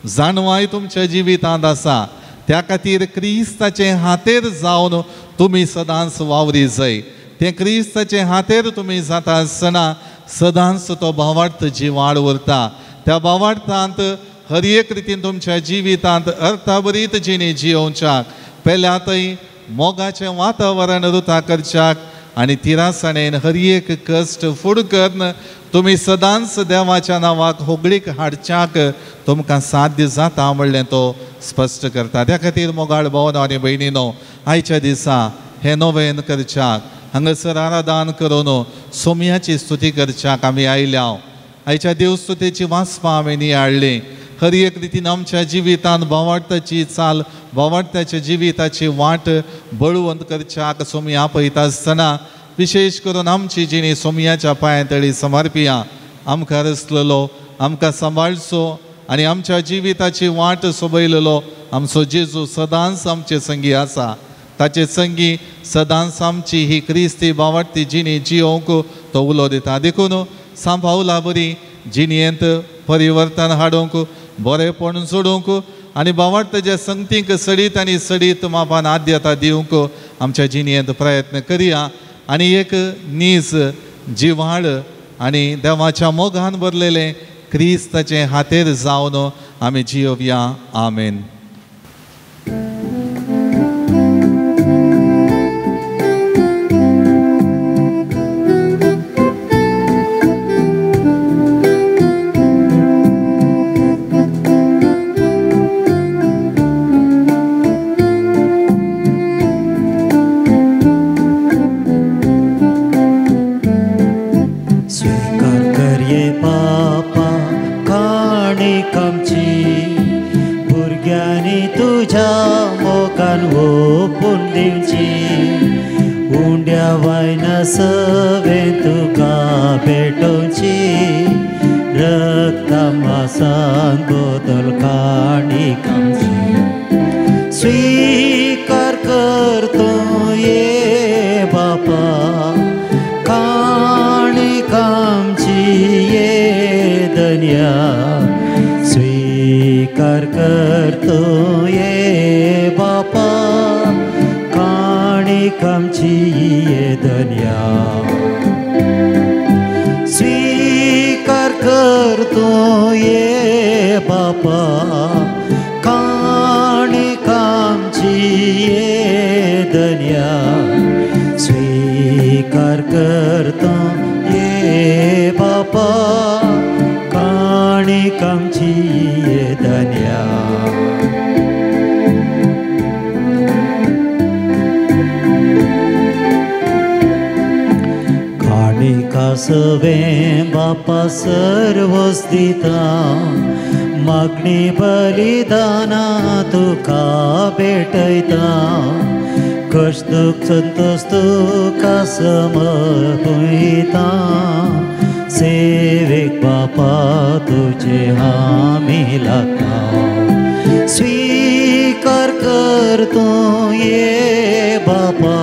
जाणवाय तुमच्या जिवितांत आसा, त्या खातीर क्रिस्ताचे हातेर जावन तुमी सदांच वावरी जाय. तें क्रिस्ताचे हातेर तुमी जाता आसतना सदांच तो भावार्थ जिवाळ उरता. त्या भावार्थांत हर एक रितीन तुमच्या जिवितांत अर्थाभरीत जिणी जियोवच्याक पेल्या थंय मोगाचें वातावरण रुता करच्याक आनी तिरासणेन हर एक कश्ट फूड करून तुमी सदांच देवाच्या नांवाक होगळीक हाडच्याक तुमकां साध्य जाता म्हणलें तो स्पश्ट करता. त्या खातीर मोगाळ भावनो आनी भयणीनो, आयच्या दिसा हें नोवेन करच्याक हांगासर आराधन करून सोमयाची स्तुती करच्याक आमी आयल्या. आयच्या देवस्तुतेची वाचपां आमी नियाळ्ळीं. हर एक रितीन आमच्या जिवितांत भावार्थाची चाल, भावार्थाच्या जिविताची वाट बळवंत करच्याक सोमया आपयता आसतना विशेश करून आमची जिणी सोमयाच्या पांया तळी समर्पिया. आमकां रचलेलो, आमकां सांबाळचो आनी आमच्या जिविताची वाट सोबयलेलो आमचो जेजू सदांच आमचे संगी आसा. ताचे संगी सदांच आमची ही क्रिस्ती भावार्थी जिणी जियोवंक तो उलो दिता. देखून सांपावला बरी जिणयेंत परिवर्तन हाडूंक, बरेपण जोडूंक आनी भावार्थाच्या संगतींक सडीत आनी सडीत मापान आद्यता दिवंक आमच्या जिणयेंत प्रयत्न करया आनी एक नीज जिवाळ आनी देवाच्या मोगान भरलेलें क्रिस्ताचें हातेर जावन आमी जियोवया. आमेन. स्वीकार करतो ये बापा काणीक आमची ये दन्या, स्वीकार करतो ये बापा काणीक आमची ये दन्या, स्वीकार करतो ये बापा काणीक आमची ये दन्या, स्वीकार करतो ये बापा काणीक आमची ये दन्या. काणीका सवें बापा सर्वस दिता, मागणी बलिदाना तुका भेटयता, कश्ट दुख संतोष तुका समर्पयता सेवेक बापा तुझे आमी लागता स्वीकार कर तूं ये बापा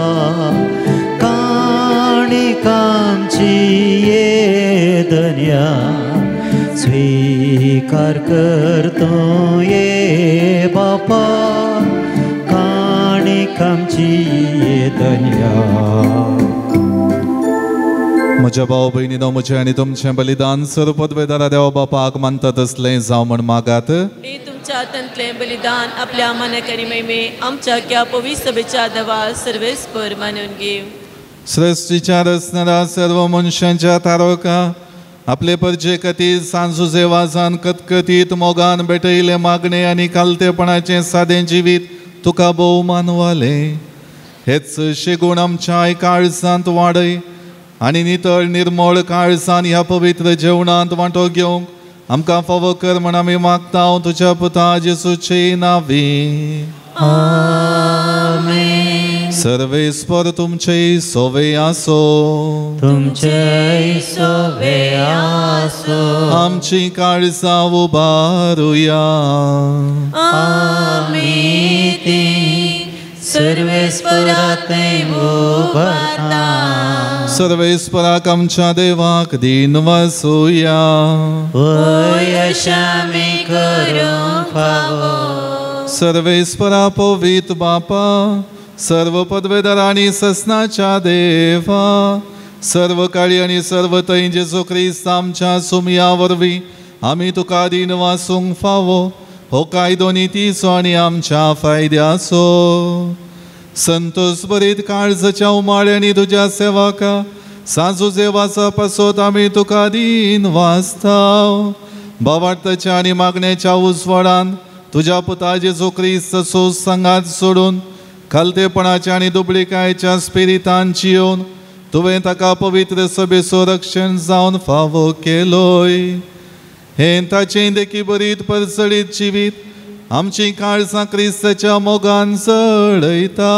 काणिकांची ये धन्या स्वीकार कर तूं ये बापा काणिकांची ये धन्या. म्हज्या भाव भयणीनो म्हजें आनी तुमचें बलिदान सर्व पदवेदारा देवा बापाक मानता तसलें जावं म्हण मागात. हे तुमच्या हातांतलें बलिदान आपल्या मनाक आनी महिमे आमच्या क्या पवित्र सभेच्या दवा सर्वेस्पर मानून घेव. सृश्टीच्या रचणारा सर्व मनशांच्या तारोका आपले परजे खातीर सांजुजे वाजान कतकतीत मोगान भेटयलें मागणें आनी कालतेपणाचें सादें जिवीत तुका भोव मानवालें. हेच शेगूण आमच्या काळजांत वाडय आनी नितळ निर्मळ काळजान ह्या पवित्र जेवणांत वांटो घेवंक आमकां फावो कर म्हण आमी मागता तुज्या पुता जेसूचे नांवी. आमेन. सर्वेस्पर तुमचे सोवे आसो. तुमचे सोवे आसो. आमची काळजां उबारुया. आमी ती सर्वेस्पराते उबारता. सर्वेस्पराक आमच्या देवाक दीन वसुया. वय अशें आमी करूंक फावो. सर्वेस्परा पवित्र बापा सर्व पदवेदार आनी ससनाच्या देवा सर्व काळी आनी सर्व थंय जेजू क्रिस्त आमच्या सुमया वरवीं आमी तुका दीन वासूंक फावो हो कायदो नितीचो आनी आमच्या फायद्याचो. संतोष भरीत काळजाच्या उमाळ्यांनी तुज्या सेवका सांजुजे वाचा पासत आमी तुका दीन वाचता. भावार्थाच्या आनी मागण्याच्या उजवाडान तुज्या पुता जेजू क्रिस्त सांगात सोडून खालतेपणाच्या आनी दुबळीकायेच्या स्पिरितान जियोवन तुवें ताका पवित्र सभेचो रक्षण जावन फावो केलोय. हें ताचें देखी बरीत परजळीत जिवीत आमची काळजां क्रिस्ताच्या मोगान जळयता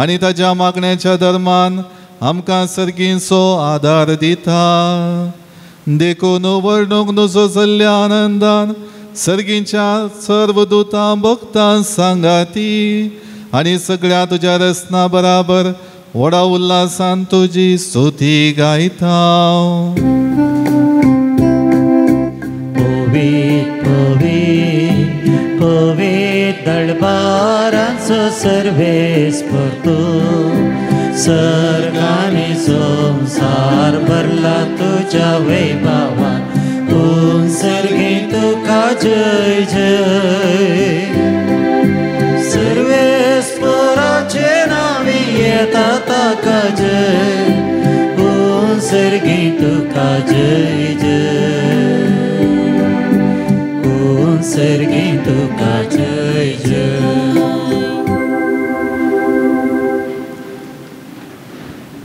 आनी ताच्या मागण्याच्या धर्मान आमकां सर्गींचो आदार दिता. देखून वर्णूंक नजो जाल्ल्या आनंदान सर्गींच्या सर्व दुतां भक्तां सांगाती आनी सगळ्या तुज्या रचना बराबर व्हडा उल्हासान तुजी स्तुती गायता. पवित्र पवित्र पवित्र दळबारांचो सर्वेस्पर तूं सर्गांनी संवसार भरला तुज्या वैभवान तूं सर्गी तुका जय जय. सर्वेस्पराचे नांवी येता ताका जय तूं सर्गी तुका जय जय तूं सर्गी तुका जय जय.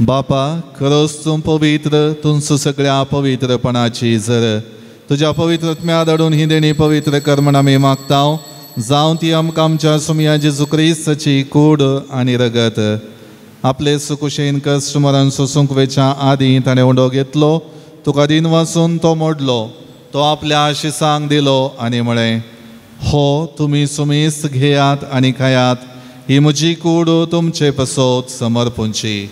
बापा खरोच तूं पवित्र तुमचो सगळ्या पवित्रपणाची जर तुज्या पवित्र आत्म्या धाडून ही देणी पवित्र कर म्हण आमी मागता. जावं ती आमकां आमच्या सुमया जेजू क्रिस्ताची कूड आनी रगत. आपले सुकुशेन कश्ट मरण सोसूंक वेच्या आदीं ताणें उंडो घेतलो तुका दीन वासून तो मोडलो तो आपल्या शिसांक दिलो आनी म्हळें हो तुमी सुमीस घेयात आनी खायात ही म्हजी कूड तुमचे पसत समर्पूंची.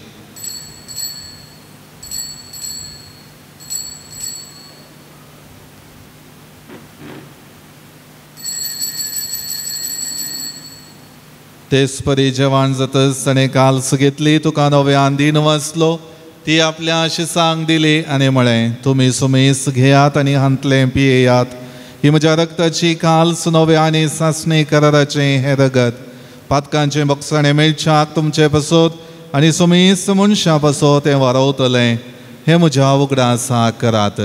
तेच परी जेवण जातच ताणें काल्स घेतली तुका नव्यान दीन वाचलो ती आपल्या शिसांक दिली आनी म्हळें तुमी सुमीस घेयात आनी हांतलें पियेयात ही म्हज्या रक्ताची काल्स नव्या आनी सासणी कराराचें हें रगत पातकांचें बक्षाणें मेळच्याक तुमचे पसत आनी सुमीस मनशां पसत तें वारवतलें हें म्हज्या उगडासा करात.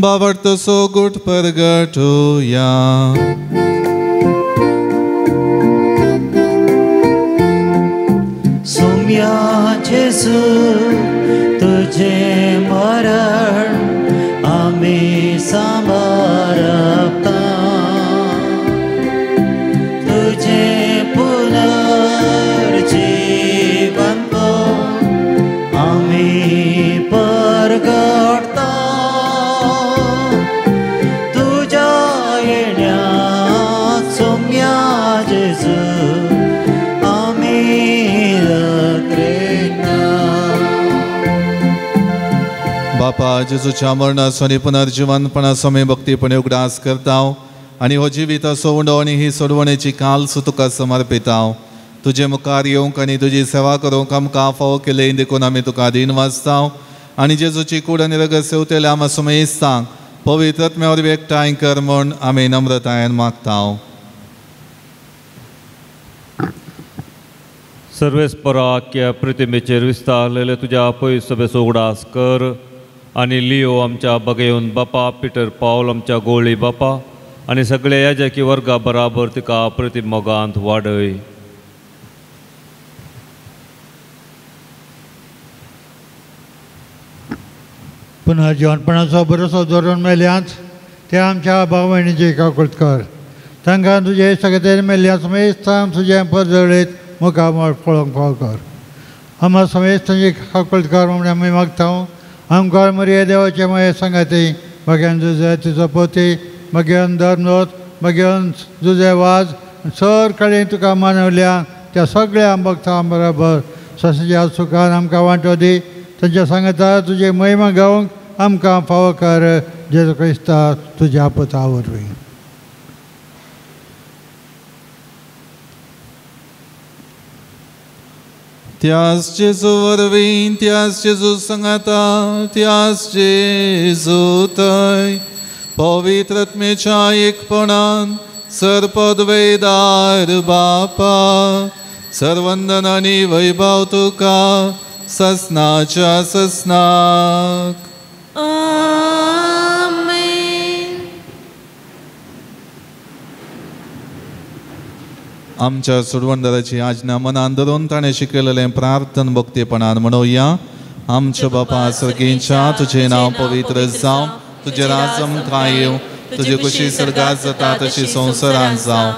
बाबर्त सोगुट परगटुया. सुम्या जेजू तुझे बापा जेजूच्या मरणाचो आनी पुनर्जिवनपणाचो आमी भक्तीपणे उगडास करता आनी हो जिविताचो उंडो आनी ही सोडवणेची काल्स तुका समर्पिता. तुजे मुखार येवंक आनी तुजी सेवा करूंक आमकां फावो केली देखून आमी तुका दीन वाचता आनी जेजूची कूड आनी रगत सेवतेल्या आमा सुमेस्तांक पवित्र आत्म्या वरवीं एकठांय कर म्हूण आमी नम्रतायेन मागता. सर्वेस्पराक्य प्रतिमेचेर विस्तारलेले तुज्या पयस सभेचो उगडास कर आनी लियो आमच्या बगेवन बापा, पिटर पावल आमच्या गोळी बापा आनी सगळे याजकी वर्गा बराबर तिका प्रतिमोगांत वाडय. पुनर्जिवनपणाचो बरोसो दवरून मेल्यांत ते आमच्या भाव भयणीची काकूळट कर. तांकां तुजे सगळे मेल्ल्या समेस्तांक तुजें परजळीत मुखामळ पळोवंक फाव कर. आमकां समेस्तांची काकूळट कर म्हूण आमी मागता. आमकां मरिये देवाचे माये सांगाती मागीर जुजे तिचो पोती मागीर धर्मदोत मागीर जुजे वाज सर कडेन तुका मानवल्या त्या सगळ्या भक्तां बराबर ससच्या सुखान आमकां वांटो दी. तांच्या सांगता तुजे महिमा गावंक आमकां फावो कर जेजू क्रिस्ता तुज्या पुता वरवीं. त्यास जेजू वरवीं, त्यास जेजू सांगाता, त्यास जेजू थंय पवित्र आत्म्याच्या एकपणान सर्पद्वैदार बापा सर्वंदन आनी वैभव तुका ससनाच्या ससनाक. आमेन. आमच्या सोडवणदाराची आज्ञा मनान धरून ताणें शिकयलेलें प्रार्थन भक्तीपणान म्हणोया. आमच्या बापा सर्गींच्या तुजें नांव पवित्र जावं, तुजें राज आमकां येवं, तुजी खुशी सर्गात जाता तशी संवसारांत जावं.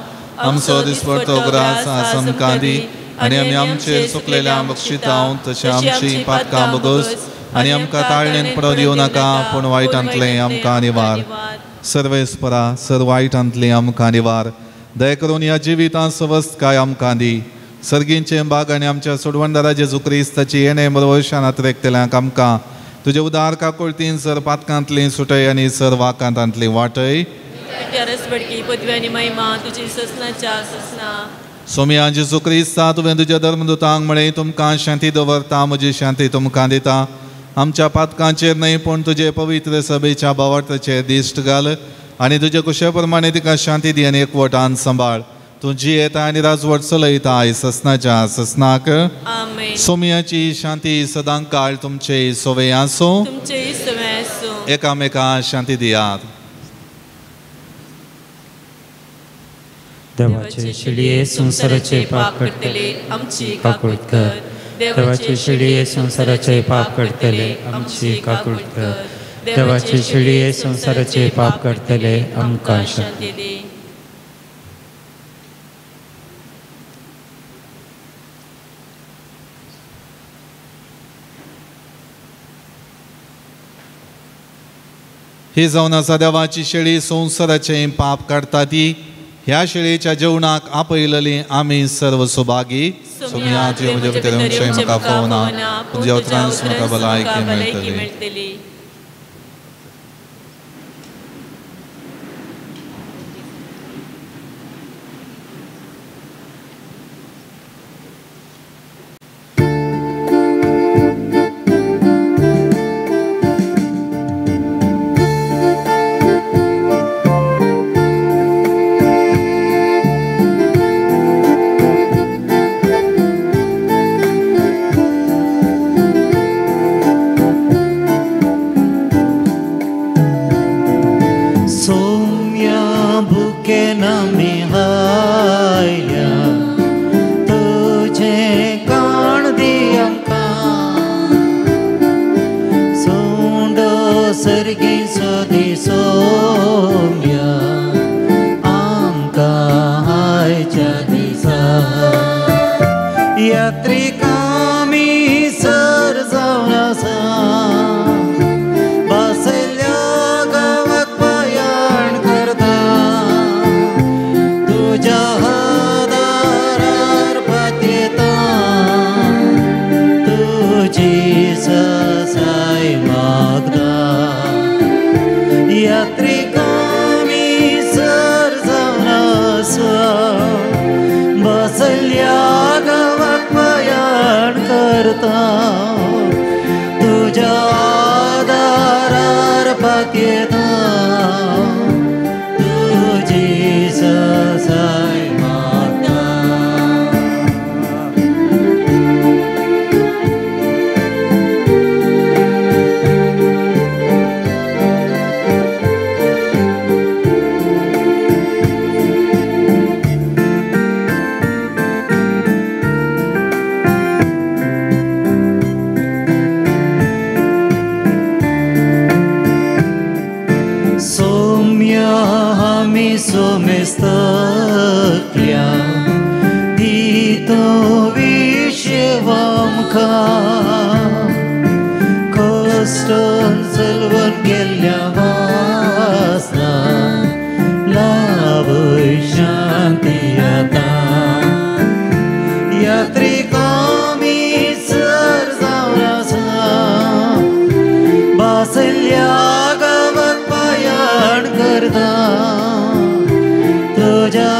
आमचो दिसपडतो ग्रास आज आमकां दी आनी आमी आमचेर चुकलेल्या बक्षितांव तशें आमची पातकां बगस आनी आमकां ताळणेन पडोवंक दिवं नाका, पूण वायटांतलें आमकां निवार. सर्वेस्परा सर वायटांतलें आमकां निवार. दया करून ह्या जिवितांत सवस्तकाय आमकां दी. सर्गींचें बाग आनी आमच्या सोडवणदारा जेजू क्रिस्ताची येणे बरोवशान आत्रेकतल्यांक आमकां तुजे उदार काकुळतीन सर पातकांतली सुटय आनी सर वाकांतांतली वाटय. सोमया जेजू क्रिस्ता तुवें तुज्या धर्मदूतांक म्हळें तुमकां शांती दवरता, म्हजी शांती तुमकां दिता. आमच्या पातकांचेर न्हय पूण तुजे पवित्र सभेच्या भावार्थाचेर दिश्ट घाल आनी तुजे कुशे प्रमाणे तिका शांती दी आनी एकवटान सांबाळ. तूं जियेता आनी राजवट चलयता आयज ससनाच्या ससनाक. सोमयाची शांती सदां काळ तुमचे सोवे आसूं. एकामेका शांती दियात. देवाचे शिळये संवसाराचे पाप काडटले आमची काकूळट कर. देवाचे शिळये संवसाराचे पाप काडटले आमची काकूळट कर. देवाचे शिळये संवसाराचे पाप काडटले आमकां शांती दी. ही जावन आसा देवाची शेळी संवसाराचें पाप काडटा ती. ह्या शेळीच्या जेवणाक आपयलेली आमी सर्व सुभागी. सोमया तुज्या भितर म्हाका फावना, तुज्या उतरान म्हाका भलायकी मेळटली. तुझ्या बासल्या गांवाक प्रयाण करता तुज्या दारार पातयेता तुजी ससाय मागता. सोमेस्तकल्या दितो विशेवामकां कश्टान चलवन गेल्ल्या वासना लाभय शांती आतां यात्रिक आमी सर जावन आसा बासल्या गांवाक प्रयाण करता तुज्या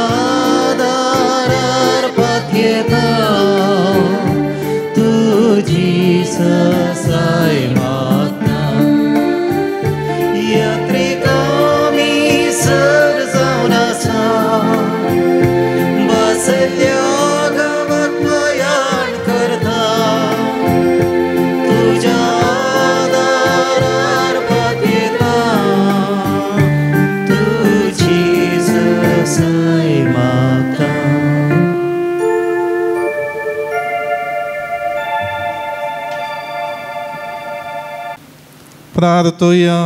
दारार पातयेता तुजी ससाय मागता. यात्रिक आमी सर जावन आसा बासल्या गांवाक प्रयाण करता तुज्या दारार पातयेता तुजी ससाय मागता. प्रार्थुया.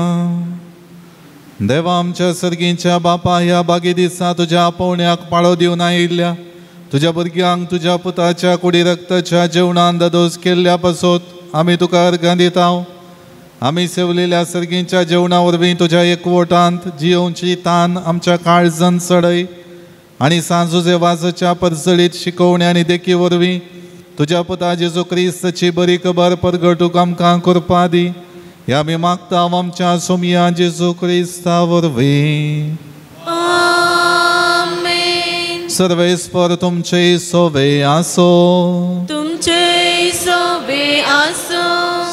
देवा आमच्या सर्गींच्या बापा, ह्या बागी दिसा तुज्या आपोवण्याक पाळो दिवन आयिल्ल्या तुज्या भुरग्यांक तुज्या पुताच्या कुडी रक्ताच्या जेवणान ददोस केल्ल्या पासत आमी तुका अर्घां दिता. आमी सेवलेल्या सर्गींच्या जेवणा वरवीं तुज्या एकवटांत जियोवची तान आमच्या काळजान चडय आनी सांजुजे वाजाच्या परजळीत शिकोवण्या आनी देखी वरवीं तुज्या पुता जेजू क्रिस्ताची बरी खबर परगटूंक आमकां कृपा दी. ह्या आमी मागता आमच्या सोमया जेजू क्रिस्ता वरवीं. आमेन. सर्वेस्पर तुमचे सोवे आसो. तुमचे सोवे आसो.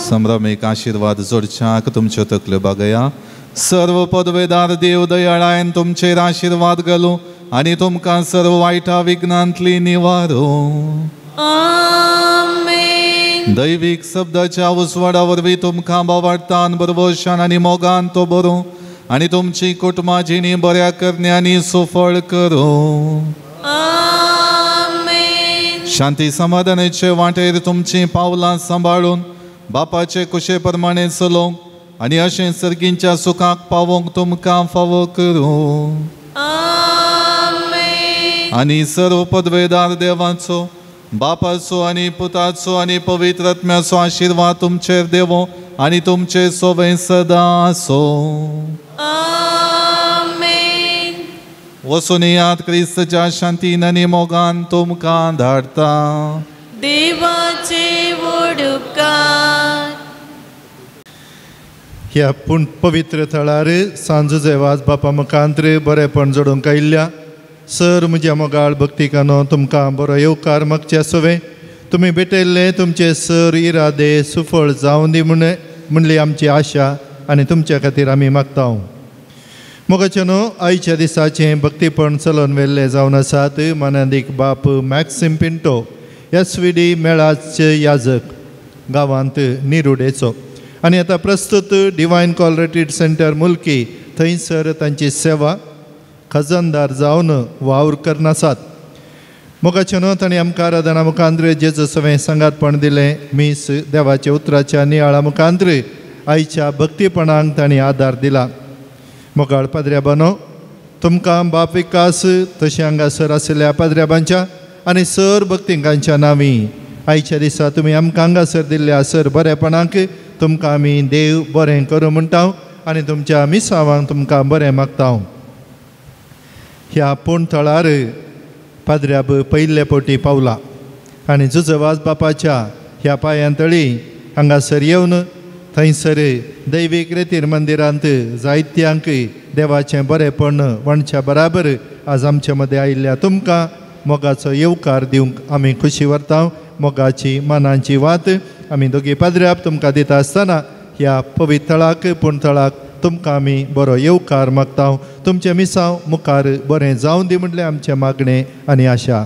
संभ्रमीक आशिर्वाद जोडच्याक तुमच्यो तकल्यो बागया. सर्व पदवेदार देव दयाळायन तुमचेर आशिर्वाद घालूं आनी तुमकां सर्व वायटा विघ्नांतली निवारूं. आमेन. दैवीक शब्दाच्या उजवाडा वरवीं तुमकां बावाडतान बरवशान आनी मोगान तो बरूं आनी तुमची कुटुंबा जिणी बऱ्या करण्यांनी सुफळ करूं. आमेन. शांती समाधानाचे वाटेर तुमचीं पावलां सांबाळून बापाचे कुशे प्रमाणे चलोवंक आनी अशें सर्गींच्या सुखाक पावोवंक तुमकां फावो करूं. आमेन. आनी सर्व पदवेदार देवाचो बापाचो आनी पुताचो आनी पवित्र आत्म्याचो आशिर्वाद तुमचेर देवो आनी तुमचे सोवे सदां आसो. आमेन. वचून येयात क्रिस्तच्या शांतीन आनी मोगान तुमकां धाडटा. देवाचे व्हड उपकार. ह्या पूण पवित्र थळार सांजुजे वाज बापा मुखांत्र बरेपण जोडूंक आयिल्ल्या सर म्हज्या मोगाळ भक्तिकानो तुमकां बरो येवकार मागचे आसोवे. तुमी भेटयल्ले तुमचे सर इरादे सुफळ जावं दी म्हण म्हणली आमची आशा आनी तुमच्या खातीर आमी मागता. मोगाचे न्हू आयच्या दिसाचें भक्तीपण चलोवन व्हेल्लें जावन आसात मानादीक बाप मॅक्सिम पिंटो एस.वी.डी. मेळाचे याजक गांवांत निरुडेचो आनी आतां प्रस्तुत divine call retreat centre Mulki थंयसर तांची सेवा खजानदार जावन वावर करनासात. मोगाचे न्हू तांणी आमकां आराधना मुखांत्र जेजू सवें सांगातपण दिलें. मीस देवाच्या उतराच्या नियाळा मुखांत्र आयच्या भक्तीपणाक तांणी आदार दिला. मोगाळ पाद्र्याबानो तुमकां बाप विकास तशें हांगासर आशिल्ल्या पाद्र्याबांच्या आनी सर भक्तिंकांच्या नांवी आयच्या दिसा तुमी आमकां हांगासर दिल्ल्या सर बरेपणाक तुमकां आमी देव बरें करूं म्हणटा आनी तुमच्या मिसावांक तुमकां बरें मागता. ह्या पूण थळार पाद्र्याब पयले पोटी पावला आनी जुजवाज बापाच्या ह्या पांयां तळी हांगासर येवन थंयसर दैवीक रेतीर मंदिरांत जायत्यांक देवाचें बरेपण वणच्या बराबर आज आमचे मदें आयिल्ल्या तुमकां मोगाचो येवकार दिवंक आमी खुशी व्हरता. मोगाची मनांची वात आमी दोगी पाद्र्याप तुमकां दिता आसतना ह्या पवित्र थळाक पूण थळाक तुमकां आमी बरो येवकार मागता. तुमचें मिसांव मुखार बरें जावं दी म्हणलें आमचें मागणें आनी आशा.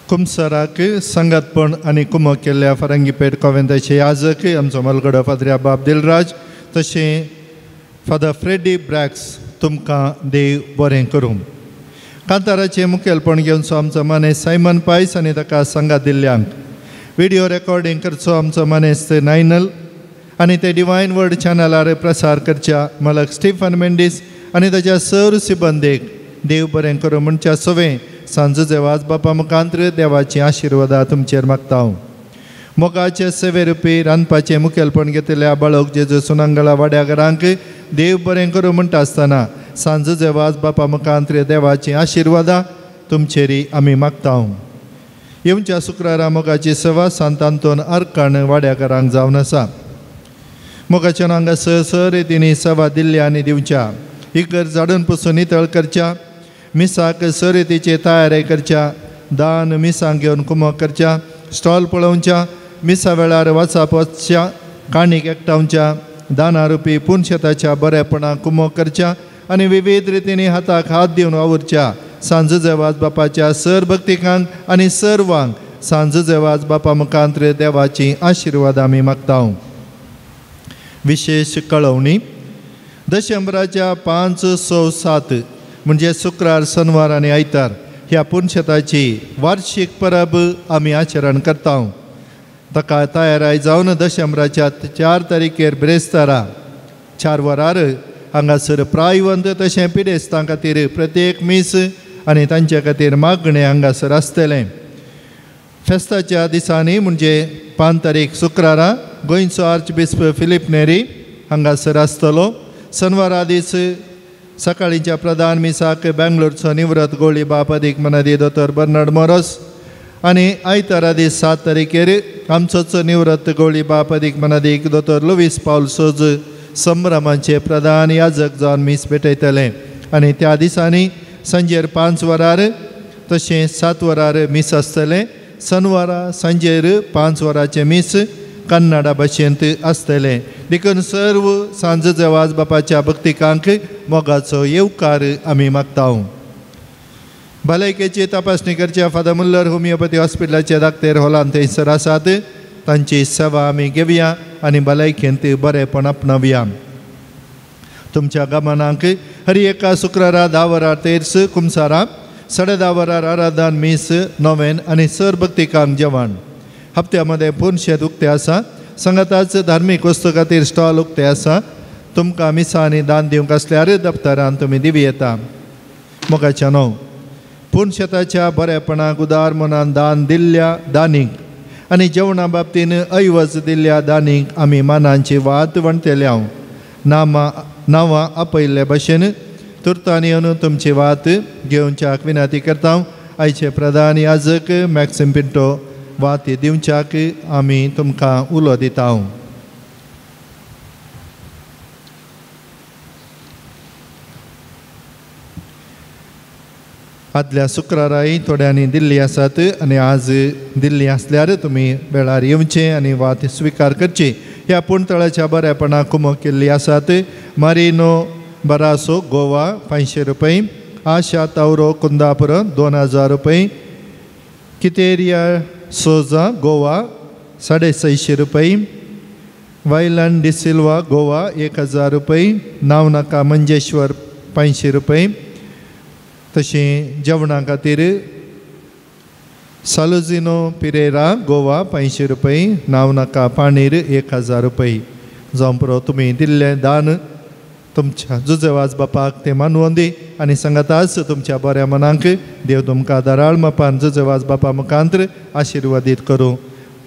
कुमसराक संगतपण आनी कुमक केल्ल्या फारंगीपेठ कोवेंताचे याजक आमचो मलगडो फादर बाब दिलराज तशें फादर फ्रेडी ब्रॅक्स तुमकां देव बरें करूं. कांताराचें मुखेलपण घेवचो आमचो मानेस्त सायमन पायस आनी ताका संगात दिल्ल्यांक विडियो रेकॉर्डींग करचो आमचो मानेस्त नायनल आनी ते डिवायन वर्ड चॅनलार प्रसार करच्या मलक स्टिफन मेंडीस आनी ताच्या सर सिबंदेक देव बरें करूं म्हणच्या सवें सांजुजेवाज बापा मुखांत्र देवाची आशिर्वादा तुमचेर मागता. मोगाचे सेवे रुपी रांदपाचें मुखेलपण घेतिल्ल्या बाळक जेजू सुनांगळा वाड्याघरांक देव बरें करूं म्हणटा आसतना सांजुजेवाज बापा मुखांत्र देवाची आशिर्वादा तुमचेरी आमी मागता. येवच्या शुक्रारा मोगाची सेवा सांत आंतोन आरकाण वाड्याघरांक जावन आसा. मोगाच्या हांगा सर रितींनी सेवा दिल्ल्या आनी दिवच्या इगर्ज झाडून पुसून नितळ करच्या मिसाक सरितीचे तयारी करच्या दान मिसांक घेवन कुमक करच्या स्टॉल पळोवच्या मिसा वेळार वाचाप वचच्या काणीक एकठावच्या दाना रुपी पुनशेताच्या बरेपणाक कुमक करच्या आनी विविध रितींनी हाताक हात दिवन वावुरच्या सांजुजेवाज बापाच्या सर भक्तिकांक आनी सर्वांक सांजुजेवाज बापा मुखांत्र देवाची आशिर्वाद आमी मागता. विशेष कळवणी दशंबराच्या 5, 6, 7 म्हणजे शुक्रार शनिवार आनी आयतार ह्या पुनशेताची वार्षिक परब आमी आचरण करता. ताका तयाराय जावन दशंबराच्या 4 तारखेर ब्रेस्तारा 4 वरार हांगासर प्रायवंत तशें पिडेस्तां खातीर प्रत्येक मीस आनी तांचे खातीर मागणें हांगासर आसतलें. फेस्ताच्या दिसांनी म्हणजे 5 तारीख शुक्रारा गोंयचो आर्चबिस्प फिलीप नेरी हांगासर आसतलो. शनिवारा दीस सकाळींच्या प्रधान मिसाक बेंगलोरचो निवृत्त गोळी बाप अदीक मनादी दोतोर बर्नर्ड मोरोस आनी आयतारा दीस 7 तारखेर आमचोच निवृत्त गोळी बाप अदीक मनादीक दोतोर लुवीस पावल सोज संभ्रमांचे प्रधान याजक जावन मीस भेटयतले आनी त्या दिसांनी सांजेर 5 वरार तशें 7 वरार मीस आसतलें. शनिवारा सांजेर 5 वरांचें मीस कन्नडा भाशेंत आसतलें. देखून सर्व सांजुजेवाज बापाच्या भक्तिकांक मोगाचो येवकार आमी मागता. भलायकेची तपासणी करच्या फादर मुल्लर होमिओपॅथी हॉस्पिटलाचे डाक्टर हॉलान थंयसर आसात. तांची सेवा आमी घेवया आनी भलायकेंत बरेपण आपणावया. तुमच्या गमनाक हर एका शुक्रारा 10 वरार तेर्स कुमसारा 10:30 वरार आराधन मीस नोवेन आनी सर भक्तिकांक जेवण. हप्त्यामध्ये पुनशेत उक्ते आसा. संगताच धार्मीक वस्तू खातीर स्टॉल उक्ते आसा. तुमकां मिसां आनी दान दिवंक आसल्यार दप्तरान तुमी दिवं येता. मोगाच्या न्हू पुनशेताच्या बरेपणाक उदार मनान दान दिल्ल्या दानीक आनी जेवणा बाबतीन ऐवज दिल्ल्या दानीक आमी मानांची वात वणटले. नांवां आपयल्ले भशेन तुर्तान येवन तुमची वात घेवच्याक विनंती करता. आयचे प्रधान याजक मॅक्सिम पिंटो वाती दिवच्याक आमी तुमकां उलो दिता. आदल्या शुक्राराय थोड्यांनी दिल्ली आसात आनी आज दिल्ली आसल्यार तुमी वेळार येवचें आनी वात स्विकार करची. ह्या पूणतळाच्या बरेपणाक कुमक केल्ली आसात. मारिनो बरासो गोवा 500 रुपये, आशा तावरो कुंदापुर 2000 रुपये, कितेरिया सोजा गोवा 650 रुपये, वायलन डिसिल्वा गोवा 1000 रुपये, नावनाका मंजेश्वर 500 रुपये. तशें जेवणा खातीर सालुजिनो पिरेरा गोवा 500 रुपये, नावनाका पाणीर 1000 रुपये. जावं पुरो तुमी दिल्लें दान तुमच्या जुजेवाज बापाक तें मानवोन दी आनी सांगाताच तुमच्या बऱ्या मनांक देव तुमकां दराळ मापान जुजेवाज बापा मुखांत्र आशिर्वादीत करूं.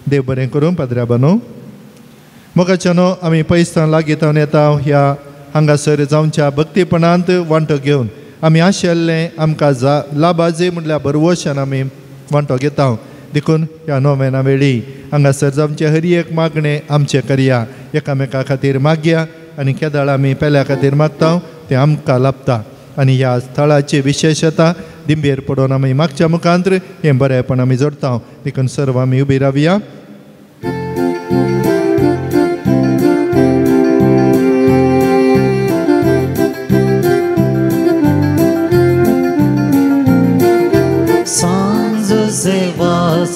देव बरें करूं. पाद्र्या बानो. मोगाच्यानो आमी पयसान लागीं जावन येता ह्या हांगासर जावच्या भक्तीपणांत वांटो घेवन आमी आशिल्लें आमकां जा लाबाजे म्हटल्यार बरवशान आमी वांटो घेता. देखून ह्या नोवेना वेळी हांगासर जावचें हर एक मागणें आमचें करया, एकामेका खातीर मागया आनी केदाळ आमी पेल्या खातीर मागता तें आमकां लाभता. आनी ह्या स्थळाची विशेशता दिंबेर पडोवन आमी मागच्या मुखांत हें बरेंपण आमी जोडटा. देखून सर्व आमी उबी रावया.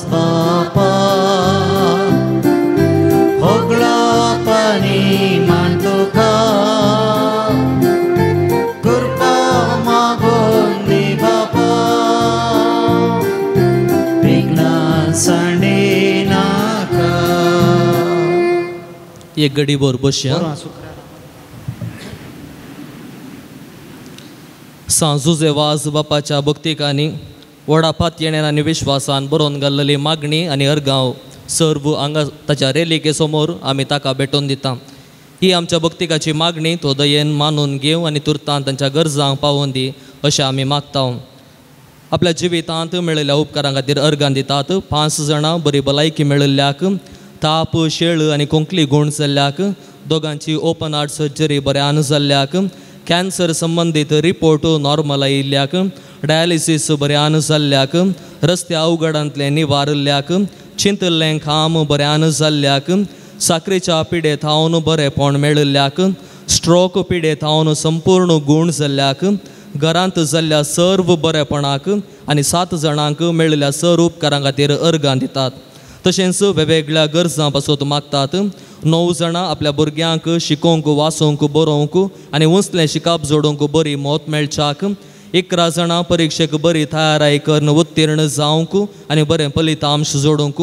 बापा होगळा पाणी मान तुका कृपा मागून दी बापा विघ्ना सांडे नाका. एक गडी बोर बसया. सांजुजे वाज बापाच्या भक्तिकांनी व्हडा पातयेण्यान आनी विश्वासान बरोवन घाल्लेली मागणी आनी अर्गांव सर्व हांगा ताच्या रेलिके समोर आमी ताका भेटोवन दिता. ही आमच्या भक्तिकाची मागणी तो दयेन मानून घेवं आनी तुर्तान तांच्या गरजांक पावोवन दी अशें आमी मागता. आपल्या जिवितांत मेळिल्ल्या उपकारां खातीर अर्गां दितात. 5 जाणां बरी भलायकी मेळिल्ल्याक, ताप शेळ आनी खोंकली गूण जाल्ल्याक, दोगांची ओपन हार्ट सर्जरी बऱ्यान जाल्ल्याक, कॅन्सर संबंदीत रिपोर्ट नॉर्मल आयिल्ल्याक, डायलिसीस बऱ्यान जाल्ल्याक, रस्त्या अवघडांतलें निवारिल्ल्याक, चिंतिल्लें काम बऱ्यान जाल्ल्याक, साकरेच्या पिडे थावन बरेंपण मेळिल्ल्याक, स्ट्रोक पिडे थावन संपूर्ण गूण जाल्ल्याक, घरांत जाल्ल्या सर्व बरेपणाक आनी 7 जाणांक मेळिल्ल्या सर उपकारां खातीर अर्गां दितात. तशेंच वेगवेगळ्या गरजां पासत मागतात. 9 जाणां आपल्या भुरग्यांक शिकोवंक, वाचोवंक, बरोवंक आनी उंचलें शिकाप जोडूंक बरी मत मेळच्याक, 11 जाणां परिक्षेक बरी तयाराय करून उत्तीर्ण जावंक आनी बरें फलितांश जोडूंक,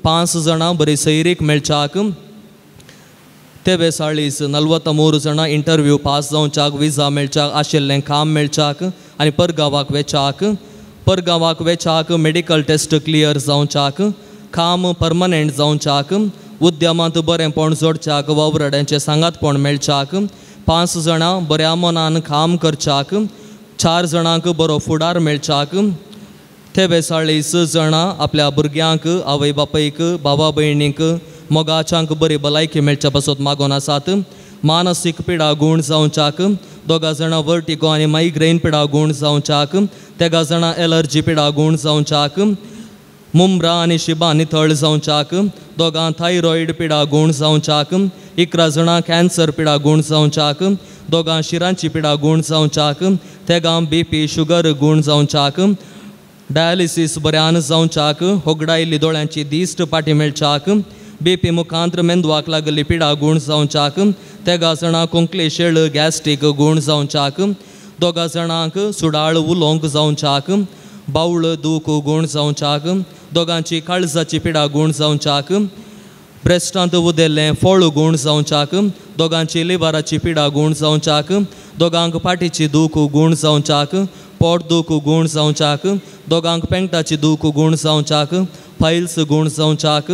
5 जाणां बरी सैरीक मेळच्याक, 43 43 जाणां इंटरव्यू पास जावच्याक, विजा मेळच्याक, आशिल्लें काम मेळच्याक आनी परगांवाक वेच्याक, परगांवाक वेच्याक मेडिकल टेस्ट क्लियर जावच्याक, काम परमनंट जावच्याक, उद्यमांत बरेंपण जोडच्याक, वावराड्यांचें सांगातपण मेळच्याक, 5 जाणां बऱ्या मनान काम करच्याक, 4 जाणांक बरो फुडार मेळच्याक, 43 जाणां आपल्या भुरग्यांक, आवय बापायक, भावा भयणींक, मोगाच्यांक बरी भलायकी मेळच्या पासत मागोन आसात. मानसीक पिडा गूण जावच्याक, 2 जाणां वर्टिगो आनी मायग्रेन पिडा गूण जावच्याक, 3 जाणां एलर्जी पिडा गूण जावच्याक, मुमरा आनी शिबा नितळ जावच्याक, 2 थायरॉयड पिडा गूण जावच्याक, 11 जाणां कॅन्सर पिडा गूण जावच्याक, 2 शिरांची पिडा गूण जावच्याक, 3 बीपी शुगर गूण जावच्याक, डायलिसीस बऱ्यान जावच्याक, होगडायल्ली दोळ्यांची दिश्ट पाटी मेळच्याक, बीपी मुखांत्र मेंदवाक लागिल्ली पिडा गूण जावच्याक, 3 जाणां खोंकली शेळ गॅस्ट्रीक गूण जावच्याक, 2 जाणांक सुडाळ उलोवंक जावच्याक, बावळ दूख गूण जावच्याक, 2 काळजाची पिडा गूण जावच्याक, ब्रेस्टांत उदेल्लें फळ गूण जावच्याक, 2 लिवराची पिडा गूण जावच्याक, 2 फाटीची दूख गूण जावच्याक, पोट दूख गूण जावच्याक, 2 पेंगटाची दूख गूण जावच्याक, फायल्स गूण जावच्याक,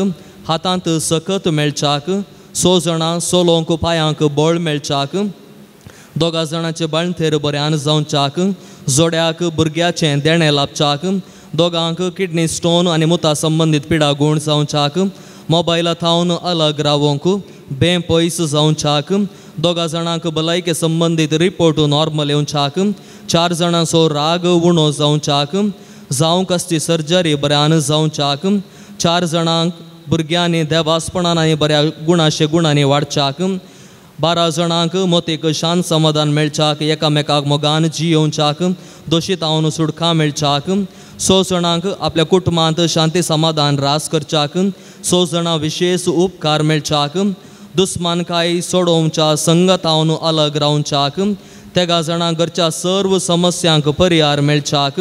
हातांत सकत मेळच्याक, 6 जाणां सोलोवंक पांयांक बळ मेळच्याक, 2 जाणांचे बाळंतेर बऱ्यान जावच्याक, जोड्याक भुरग्याचें देणें लाभच्याक, 2 किडनी स्टोन आनी मुता संबंदीत पिडा गूण जावच्याक, मोबायला थावन अलग रावोंक, बें पयस जावच्याक, 2 जाणांक भलायके संबंदीत रिपोर्ट नॉर्मल येवच्याक, 4 जाणांचो राग उणो जावच्याक, जावंक आसची सर्जरी बऱ्यान जावच्याक, 4 जाणांक भुरग्यांनी देवासपणान आनी बऱ्या गुणाशे गुणांनी वाडच्याक, 12 जाणांक मोतीक शांत समाधान मेळच्याक, एकामेकाक मोगान जियोवच्याक, दोशीतावन सुडकां मेळच्याक, 6 जाणांक आपल्या कुटुंबांत शांती समाधान रास करच्याक, 6 जाणां विशेश उपकार मेळच्याक, दुस्मानकाय सोडोवच्या संगतावन अलग रावच्याक, 3 जाणां घरच्या सर्व समस्यांक परिहार मेळच्याक,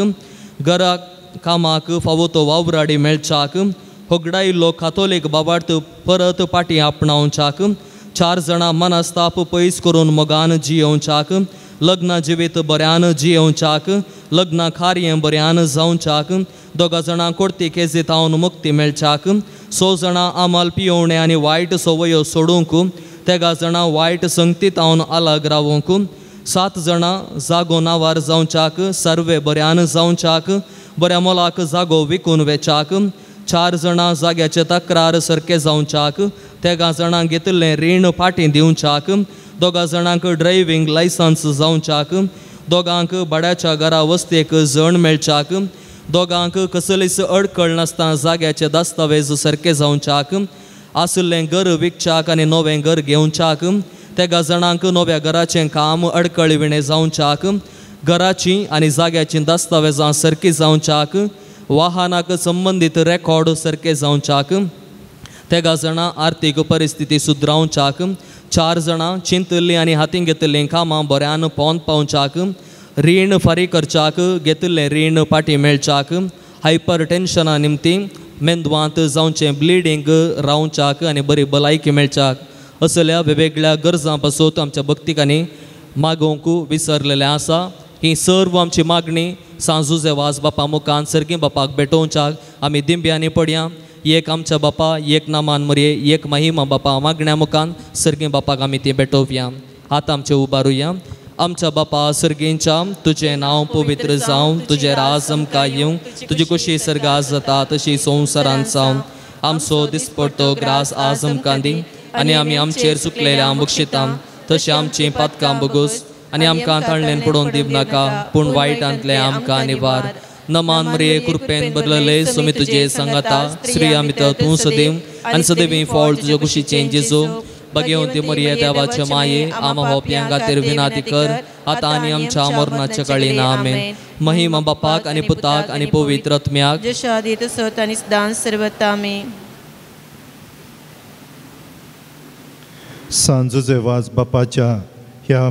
घराक कामाक फावो तो वावराडी मेळच्याक, होगडायिल्लो कातोलीक बाबार्थ परत पाटी आपणावच्याक, 4 जाणां मनस्ताप पयस करून मोगान जियोवच्याक, लग्न जिवीत बऱ्यान जियोवच्याक, लग्न कार्य बऱ्यान जावच्याक, 2 जाणां कोर्ती केजी तावन मुक्ती मेळच्याक, 6 जाणां आमाल पियोवणें आनी वायट संवयो सोडूंक, 13 जाणां वायट संगतीत हांव आलाग रावूंक, 7 जाणां जागो नावार जावच्याक, सर्वे बऱ्यान जावच्याक, बऱ्या मोलाक जागो विकून वेच्याक, 4 जाणां जाग्याचे तक्रार सारके जावच्याक, 13 जाणां घेतिल्लें रीण फाटीं दिवच्याक, 2 जाणांक ड्रायव्हींग लायसन्स जावच्याक, 2 भाड्याच्या घरा वस्तेक जण मेळच्याक, 2 कसलीच अडकळ नासतना जाग्याचे दस्तावेज सारके जावच्याक, आशिल्लें घर विकच्याक आनी नवें घर घेवच्याक, 13 जाणांक नव्या घराचें काम अडकळी विणें जावच्याक, घराची आनी जाग्याची दस्तावेजां सारकी जावच्याक, वाहनाक संबंदीत रेकॉर्ड सारके जावच्याक, 13 जाणां आर्थीक परिस्थिती सुदरावच्याक, 4 जाणां चिंतिल्लीं आनी हातीन घेतिल्लीं कामां बऱ्यान पोंत पावच्याक, रीण फारीक करच्याक, घेतिल्लें रीण फाटीं मेळच्याक, हायपर टेन्शना निमतीं मेंदवांत जावचें ब्लिडींग रावच्याक आनी बरी भलायकी मेळच्याक, असल्या वेगवेगळ्या गरजां पासून आमच्या भक्तिकांनी मागोवंक विसरलेलें आसा. ही सर्व आमची मागणी सांजुजे वाज बापा मुखान सर्गी बापाक भेटोवच्याक आमी दिंब्यांनी पडया. एक आमच्या बापा, एक नामान मरये, एक महिमा बापा मागण्या मुखान सर्गी बापाक आमी ती भेटोवया. आतां आमचें उबारुया. आमच्या बापा सर्गींच्या, तुजें नांव पवित्र जावं, तुजें राज आमकां येवं, तुजी खुशी सर्गां जाता तशी संवसारांत जावं. आमचो दिसपडतो ग्रास आज आमकां दी आनी आमी आमचेर चुकलेल्या बक्षिता तशें आमचीं पातकां बगूस आनी आमकां ताळणेन पडोवन दिवं नाका, पूण वायटांतलें आमकां निवार. नमान मरिये कृपेन बदलले, सुमी तुजे सांगाता, स्त्रिया मित्र तूं सदैव आनी सदैव फळ तुज्या कुशीचें जेजू. भगवती मरिये देवाचे माये, आमा होप्यां खातीर विनाती कर, आतां आनी आमच्या मरणाच्या काळी. आमेन. महिमा बापाक आनी पुताक आनी पवित्र आत्म्याक, जशें आदी तसोच आनी सदांच सर्वथा. आमेन. सांजुजे वाज बापाच्या ह्या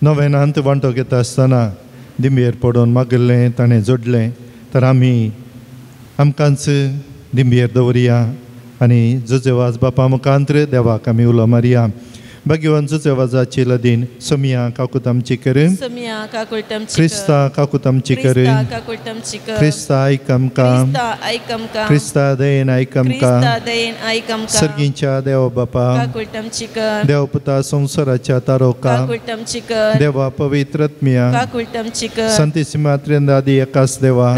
नवेनांत वांटो घेता आसतना दिंबेर पडून मागिल्लें ताणें जोडलें, तर आमी आमकांच दिंबेर दवरया आनी जुजे वाज बापा मुखांत्र देवाक आमी उलो मारया. भगवान जुजे वाजाची लदीन सोमिया काकूत आमची कर, क्रिस्ता काकूत आमची कर, क्रिस्ता आयक आमकां, क्रिस्ता दयेन आयक आमकां. सर्गींच्या देव बापा, देव पुता संवसाराच्या तारोका, देवा पवित्र आत्म्या, संतीसिमा त्रिंदादी एकास देवा,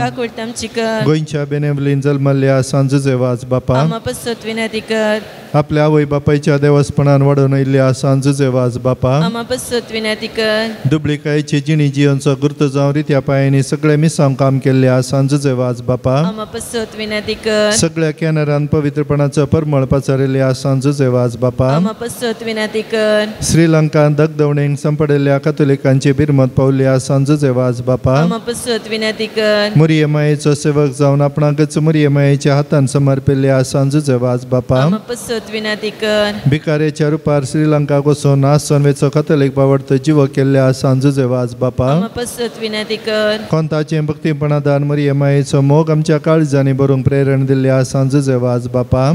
गोंयच्या बेनेवलीन जल्मल्ल्या सांजुजे वाज बापा, आपल्या आवय बापायच्या देवस्पणान वाडोवन आयिल्ल्या सांजुजे वाज बापा, दुबळिकायेची जिणी जियेवचो गुर्त जावन रित्या पांयांनी सगळे मिसांव काम केल्ल्या सांजुजे वाज बापा, सगळ्या कॅनरान पवित्रपणाचो परमळ पसरिल्ल्या सांजुजे वाज बापा, श्रीलंकान दगदवणेक सांपडिल्ल्या कथोलिकांची बिरमत पावल्ल्या सांजुजे वाज बापा, मुरिये मायेचो सेवक जावन आपणाकच मुरिये मायेच्या हातान समर्पिल्ल्या सांजुजे वाज बापा, भिकारेच्या रुपार श्रीलंका वचून नासोन वेचो कथोलीक बावडतो जिवो केल्ल्या सांजुजे वाज बापा, कोंताचें भक्तीपणादान मुरिये मायेचो मोग आमच्या काळजांनी भरूंक प्रेरण दिल्ल्या सांजुजे वाज बापा,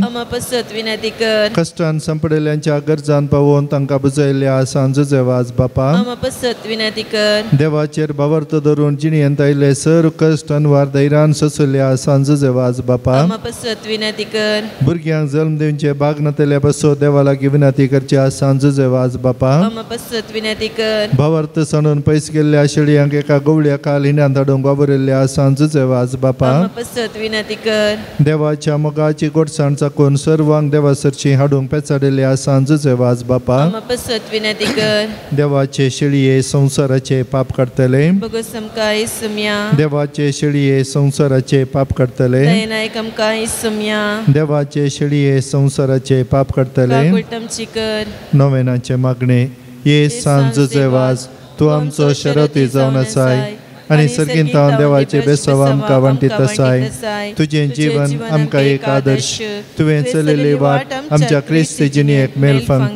कश्टान सांपडिल्ल्यांच्या गरजान पावोवन तांकां बुजयल्ल्या सांजुजे वाज बापा, देवाचेर भावार्थ धरून जिणेंत आयिल्ले सर कश्ट अनवार धैर्यान सोंसल्या सांजुजे वाज बापा, भुरग्यांक जल्म दिवचे भाग नातल्या पासून देवा लागीं विनंती करच्या सांजुजे वाज बापा, भावार्थ सांडून पयस गेल्ल्या शेळयांक एका गवळ्या काल हिंडांत हाडूंक वावरिल्ल्या सांजुजे वाज बापा, देवाच्या मोगाची गोडसाण चाकून सर्वांक देवा सरशी हाडूंक पेचाडिल्ल्या सांजुजे वाज बापा, देवाचे शेळये संवसाराचे पाप काडटले, देवाचे शेळये संवसाराचे पाप काडटले, देवाचे शेळये संवसाराचे पाप काडटले. नोवेनाचे मागणे. ये सांजुजे वाज, तूं आमचो शरती जावन आसाय आनी सर्गींत देवाचे बेसांव आमकां वांटीत आसाय. तुजें जीवन आमकां एक आदर्श, तुवें चलयल्ली वाट आमच्या क्रिस्ती जिणेक मेल फांग,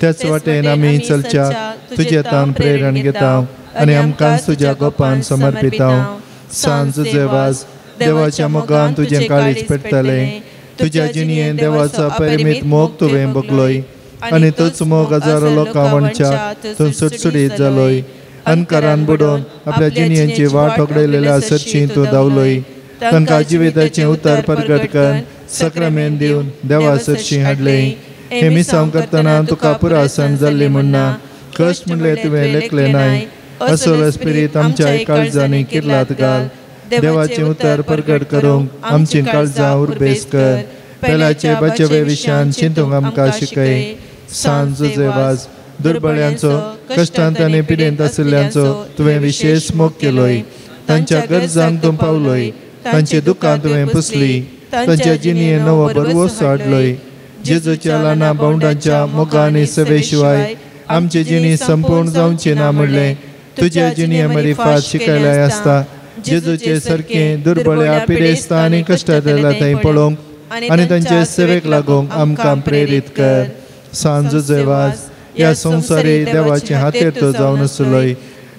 त्याच वाटेन आमी चलच्या तुजे तान प्रेरण घेता आनी आमकां तुज्या गोपान समर्पिता. सांजुजे वाज, देवाच्या मोगान तुजें काळीज पेटतलें, तुज्या जिणेन देवाचो परिमीत मोग तुवें भोगलोय आनी तोच मोग हजारो लोकां वणच्या तूं सुटसुटीत जालोय. अनकारान बुडोवन आपल्या जिणेची वाट होगडयलेल्या सरशी तूं धांवलोय. तांकां जिविताचें उतर परगट कर सक्रामेंत दिवन देवा सरशी हाडलें. हें मिसांव करतना तुका पुरासन जाल्ली म्हणना कश्ट म्हणलें तुवें लेखलें नाय. असलो स्पिरीत आमच्या काळजांनी किर्लात घाल. देवाचें उतर परगट करूंक आमचीं काळजां उर्बेस कर. पेल्याचे बचवे विशयान चिंतूंक आमकां शिकय. सांज जुजेवाज दुर्बळ्यांचो कश्टांत आनी पिडेंत आशिल्ल्यांचो तुवें विशेश मोग केलोय. तांच्या गरजांक तूं पावलोय. तांचे दुकां तुवें पुसली. तांच्या जिणें नवो बरवोस हाडलोय. जेजूच्या ल्हाना भावंडांच्या मोगा आनी सेवे शिवाय आमची जिणी संपूर्ण जावची ना म्हणलें तुज्या जिणये मरिफात शिकयल्याय आसता. जेजूचे सारकें दुर्बळ्या पिडेस्तां आनी कश्टांतल्या थंय पळोवंक आनी तांचे सेवेक लागूंक आमकां प्रेरीत कर. सांज जुजेवाज ह्या संवसारी देवाचे हातेर तो जावन आसलोय.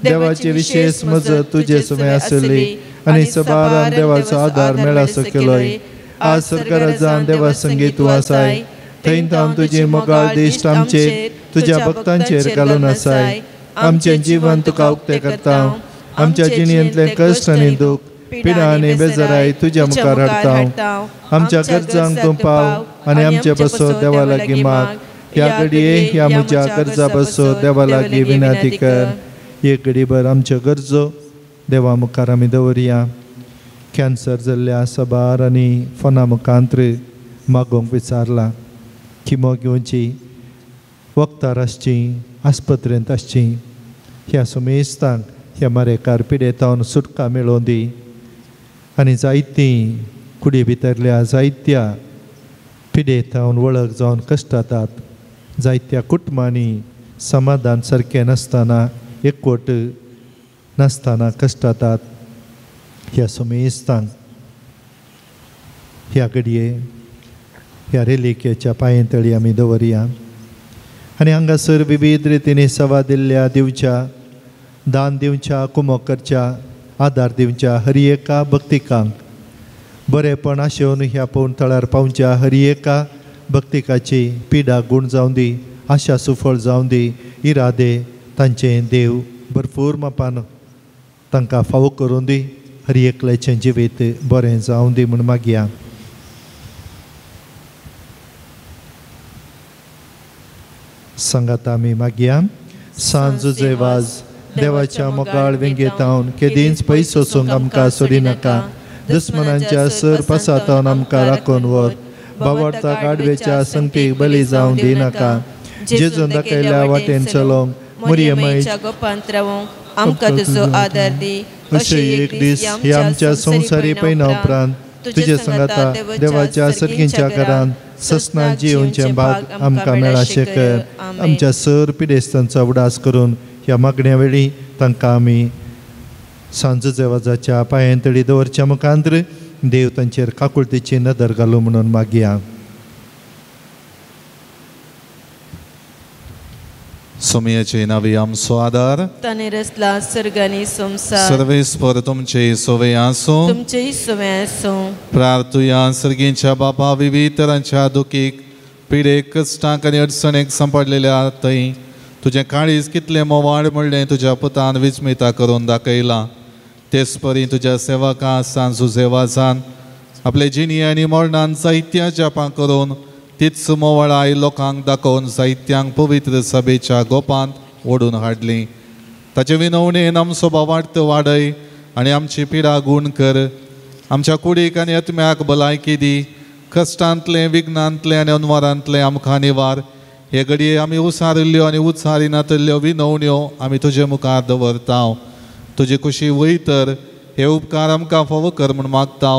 देवाची विशेश मजत तुजे सुमें आसली आनी सबारान देवाचो आदार मेळासो केलोय. आज सरकाराजान देवा संगीत तूं आसाय. थंय तावन तुजी मोगाळ दिश्ट आमचेर तुज्या भक्तांचेर घालून आसाय. आमचें जिवन तुका उक्तें करता. आमच्या जिणेंतलें कश्ट आनी दूख पिडा आनी बेजाराय तुज्या मुखार हाडटा. आमच्या गरजांक तूं पाव आनी आमचे बसो देवा लागीं माग. ह्या घडये ह्या म्हज्या गरजा बसो देवा लागीं विनंती कर. एक घडीभर आमच्यो गरजो देवा मुखार आमी दवरया. कॅन्सर जाल्ल्या सबार आनी फोना मुखांत्र मागोवंक विचारलां. किमो घेवची, वखदार आसची, आस्पत्रेंत आसची. ह्या सुमेस्तांक ह्या मारेकार पिडेतावन सुटका मेळोवन दी आनी जायतीं कुडी भितरल्या जायत्या पिडेतावन वळख जावन कश्टातात. जायत्या कुटुंबांनी समाधान सारकें नासतना एकवट नासतना कश्टातात. ह्या सुमेस्तांक ह्या घडये ह्या रेलिकेच्या पांयेतळी आमी दवरया. आनी हांगासर विविध रितींनी सवा दिल्ल्या दिवच्या, दान दिवच्या, कुमोक करच्या, आदार दिवच्या हर एका भक्तिकांक बरेपण आशेवन ह्या पवन थळार पावच्या हर एका भक्तिकाची पिडा गूण जावं दी, आशा सुफळ जावं दी. इरादे तांचे देव भरपूर मापान तांकां फावो करून दी. हर एकल्याचें जिवीत बरें जावं दी म्हूण मागया. सांगात आमी मागया. सांज जुजेवाज देवाच्या मोगाळ वेंगेतावन केदींच पयस वचूंक आमकां सोडिनाका. दुस्मनांच्या सर पसातावन आमकां राखून व्हर. बावडताक आडवेच्या संगतीक बली जावं दिनाका. जेजून दाखयल्या वाटेन चलोवंक मुरयमयच्या गोपांत रावोंक आमकां तुजो आदार दी. अशें एक दीस हे आमच्या संवसारी पयना उपरांत तुजे सांगाता देवाच्या सर्गींच्या घरांत ससना जिवनचें भाग आमकां मेळाशें कर. आमच्या सर पिडेस्तांचो उडास करून ह्या मागण्या वेळी तांकां आमी सांज जुजेवाजाच्या पांयेतळी दवरच्या मुखांत्र देव तांचेर काकुळतेची नदर घालूं म्हणून मागया. सोमयाचे नावे आमचो आदार. ताणें रचला सर्ग आनी संवसार. सर्वेस्पर तुमचे सोवे आसूं. तुमचेय सोवे आसूं. प्रार्थुया. सर्गींच्या बापा विविध तरांच्या दुखीक पिडेक कश्टांक आनी अडचणेक सांपडलेल्या थंय तुजें काळीज कितलें मोवाळ म्हणलें तुज्या पुतान विस्मिता करून दाखयलां. तेच परी तुज्या सेवकां सांज जुजेवाजान आपले जिणी आनी मरणान जायत्या जापां करून तीच मोवाळाय लोकांक दाखोवन जायत्यांक पवित्र सभेच्या गोपांत ओडून हाडली. ताचे विनवणेन आमचो भावार्थ वाडय आनी आमची पिडा गूण कर. आमच्या कुडीक आनी आत्म्याक भलायकी दी. कश्टांतलें विघ्नांतलें आनी अनवारांतलें आमकां निवार. हे घडये आमी उसारिल्ल्यो आनी उचारी नातिल्ल्यो विनवण्यो आमी तुजे मुखार दवरता. तुजी कुशी वय तर हे उपकार आमकां फावो कर म्हूण मागता.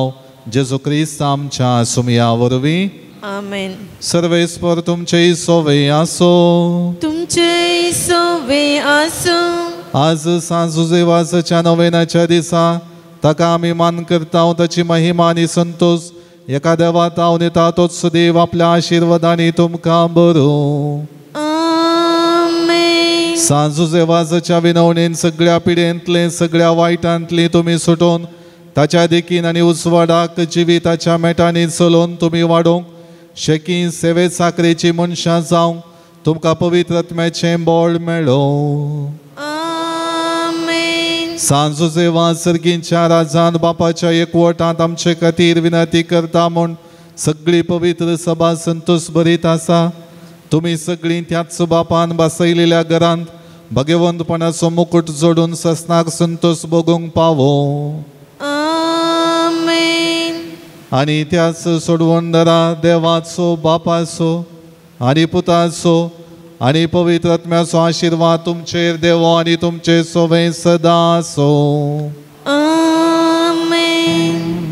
जेजू क्रिस्त आमच्या सुमया वरवीं. आमेन. सर्वेस्पर तुमचे सोवे आसो. तुमचे सोवे आसो. आज सांज जुजेवाजाच्या नोवेनाच्या दिसा ताका आमी मान करता. ताची महिमा आनी संतोष एका देवा तावन येता तोच देव आपल्या आशिर्वादांनी तुमकां बरोवं. आमेन. सांज जुजेवाजाच्या विनवणेन सगळ्या पिडेंतले सगळ्या वायटांतली तुमी सुटोवन ताच्या देखीन आनी उजवाडाक जिविताच्या मेटांनी चलोवन तुमी वाडोवंक शेकी सेवे साकरेची मनशां जावंक तुमकां पवित्र आत्म्याचें बळ मेळोवं. आमेन. सांज जुजेवाज सर्गींच्या राजान बापाच्या एकवटांत आमचे खातीर विनंती करता म्हूण सगळी पवित्र सभा संतोष भरीत आसा. तुमी सगळीं त्याच बापान बसयलेल्या घरांत भगवंतपणाचो मुकुट जोडून ससनाक संतोष भोगूंक पावो. आमेन. आनी त्याच सोडवणदारा देवाचो बापाचो आनी पुताचो आनी पवित्र आत्म्याचो आशिर्वाद तुमचेर देवो आनी तुमचे सोवे सदां आसो. आमेन.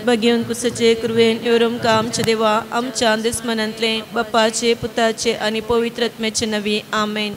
बघेवन कुसचे कृवेन योरमका आमच्या देवा आमच्या दुस्मनांतले बापाचे पुताचे आणि पवित्र आत्म्याचे नवी. आमेन.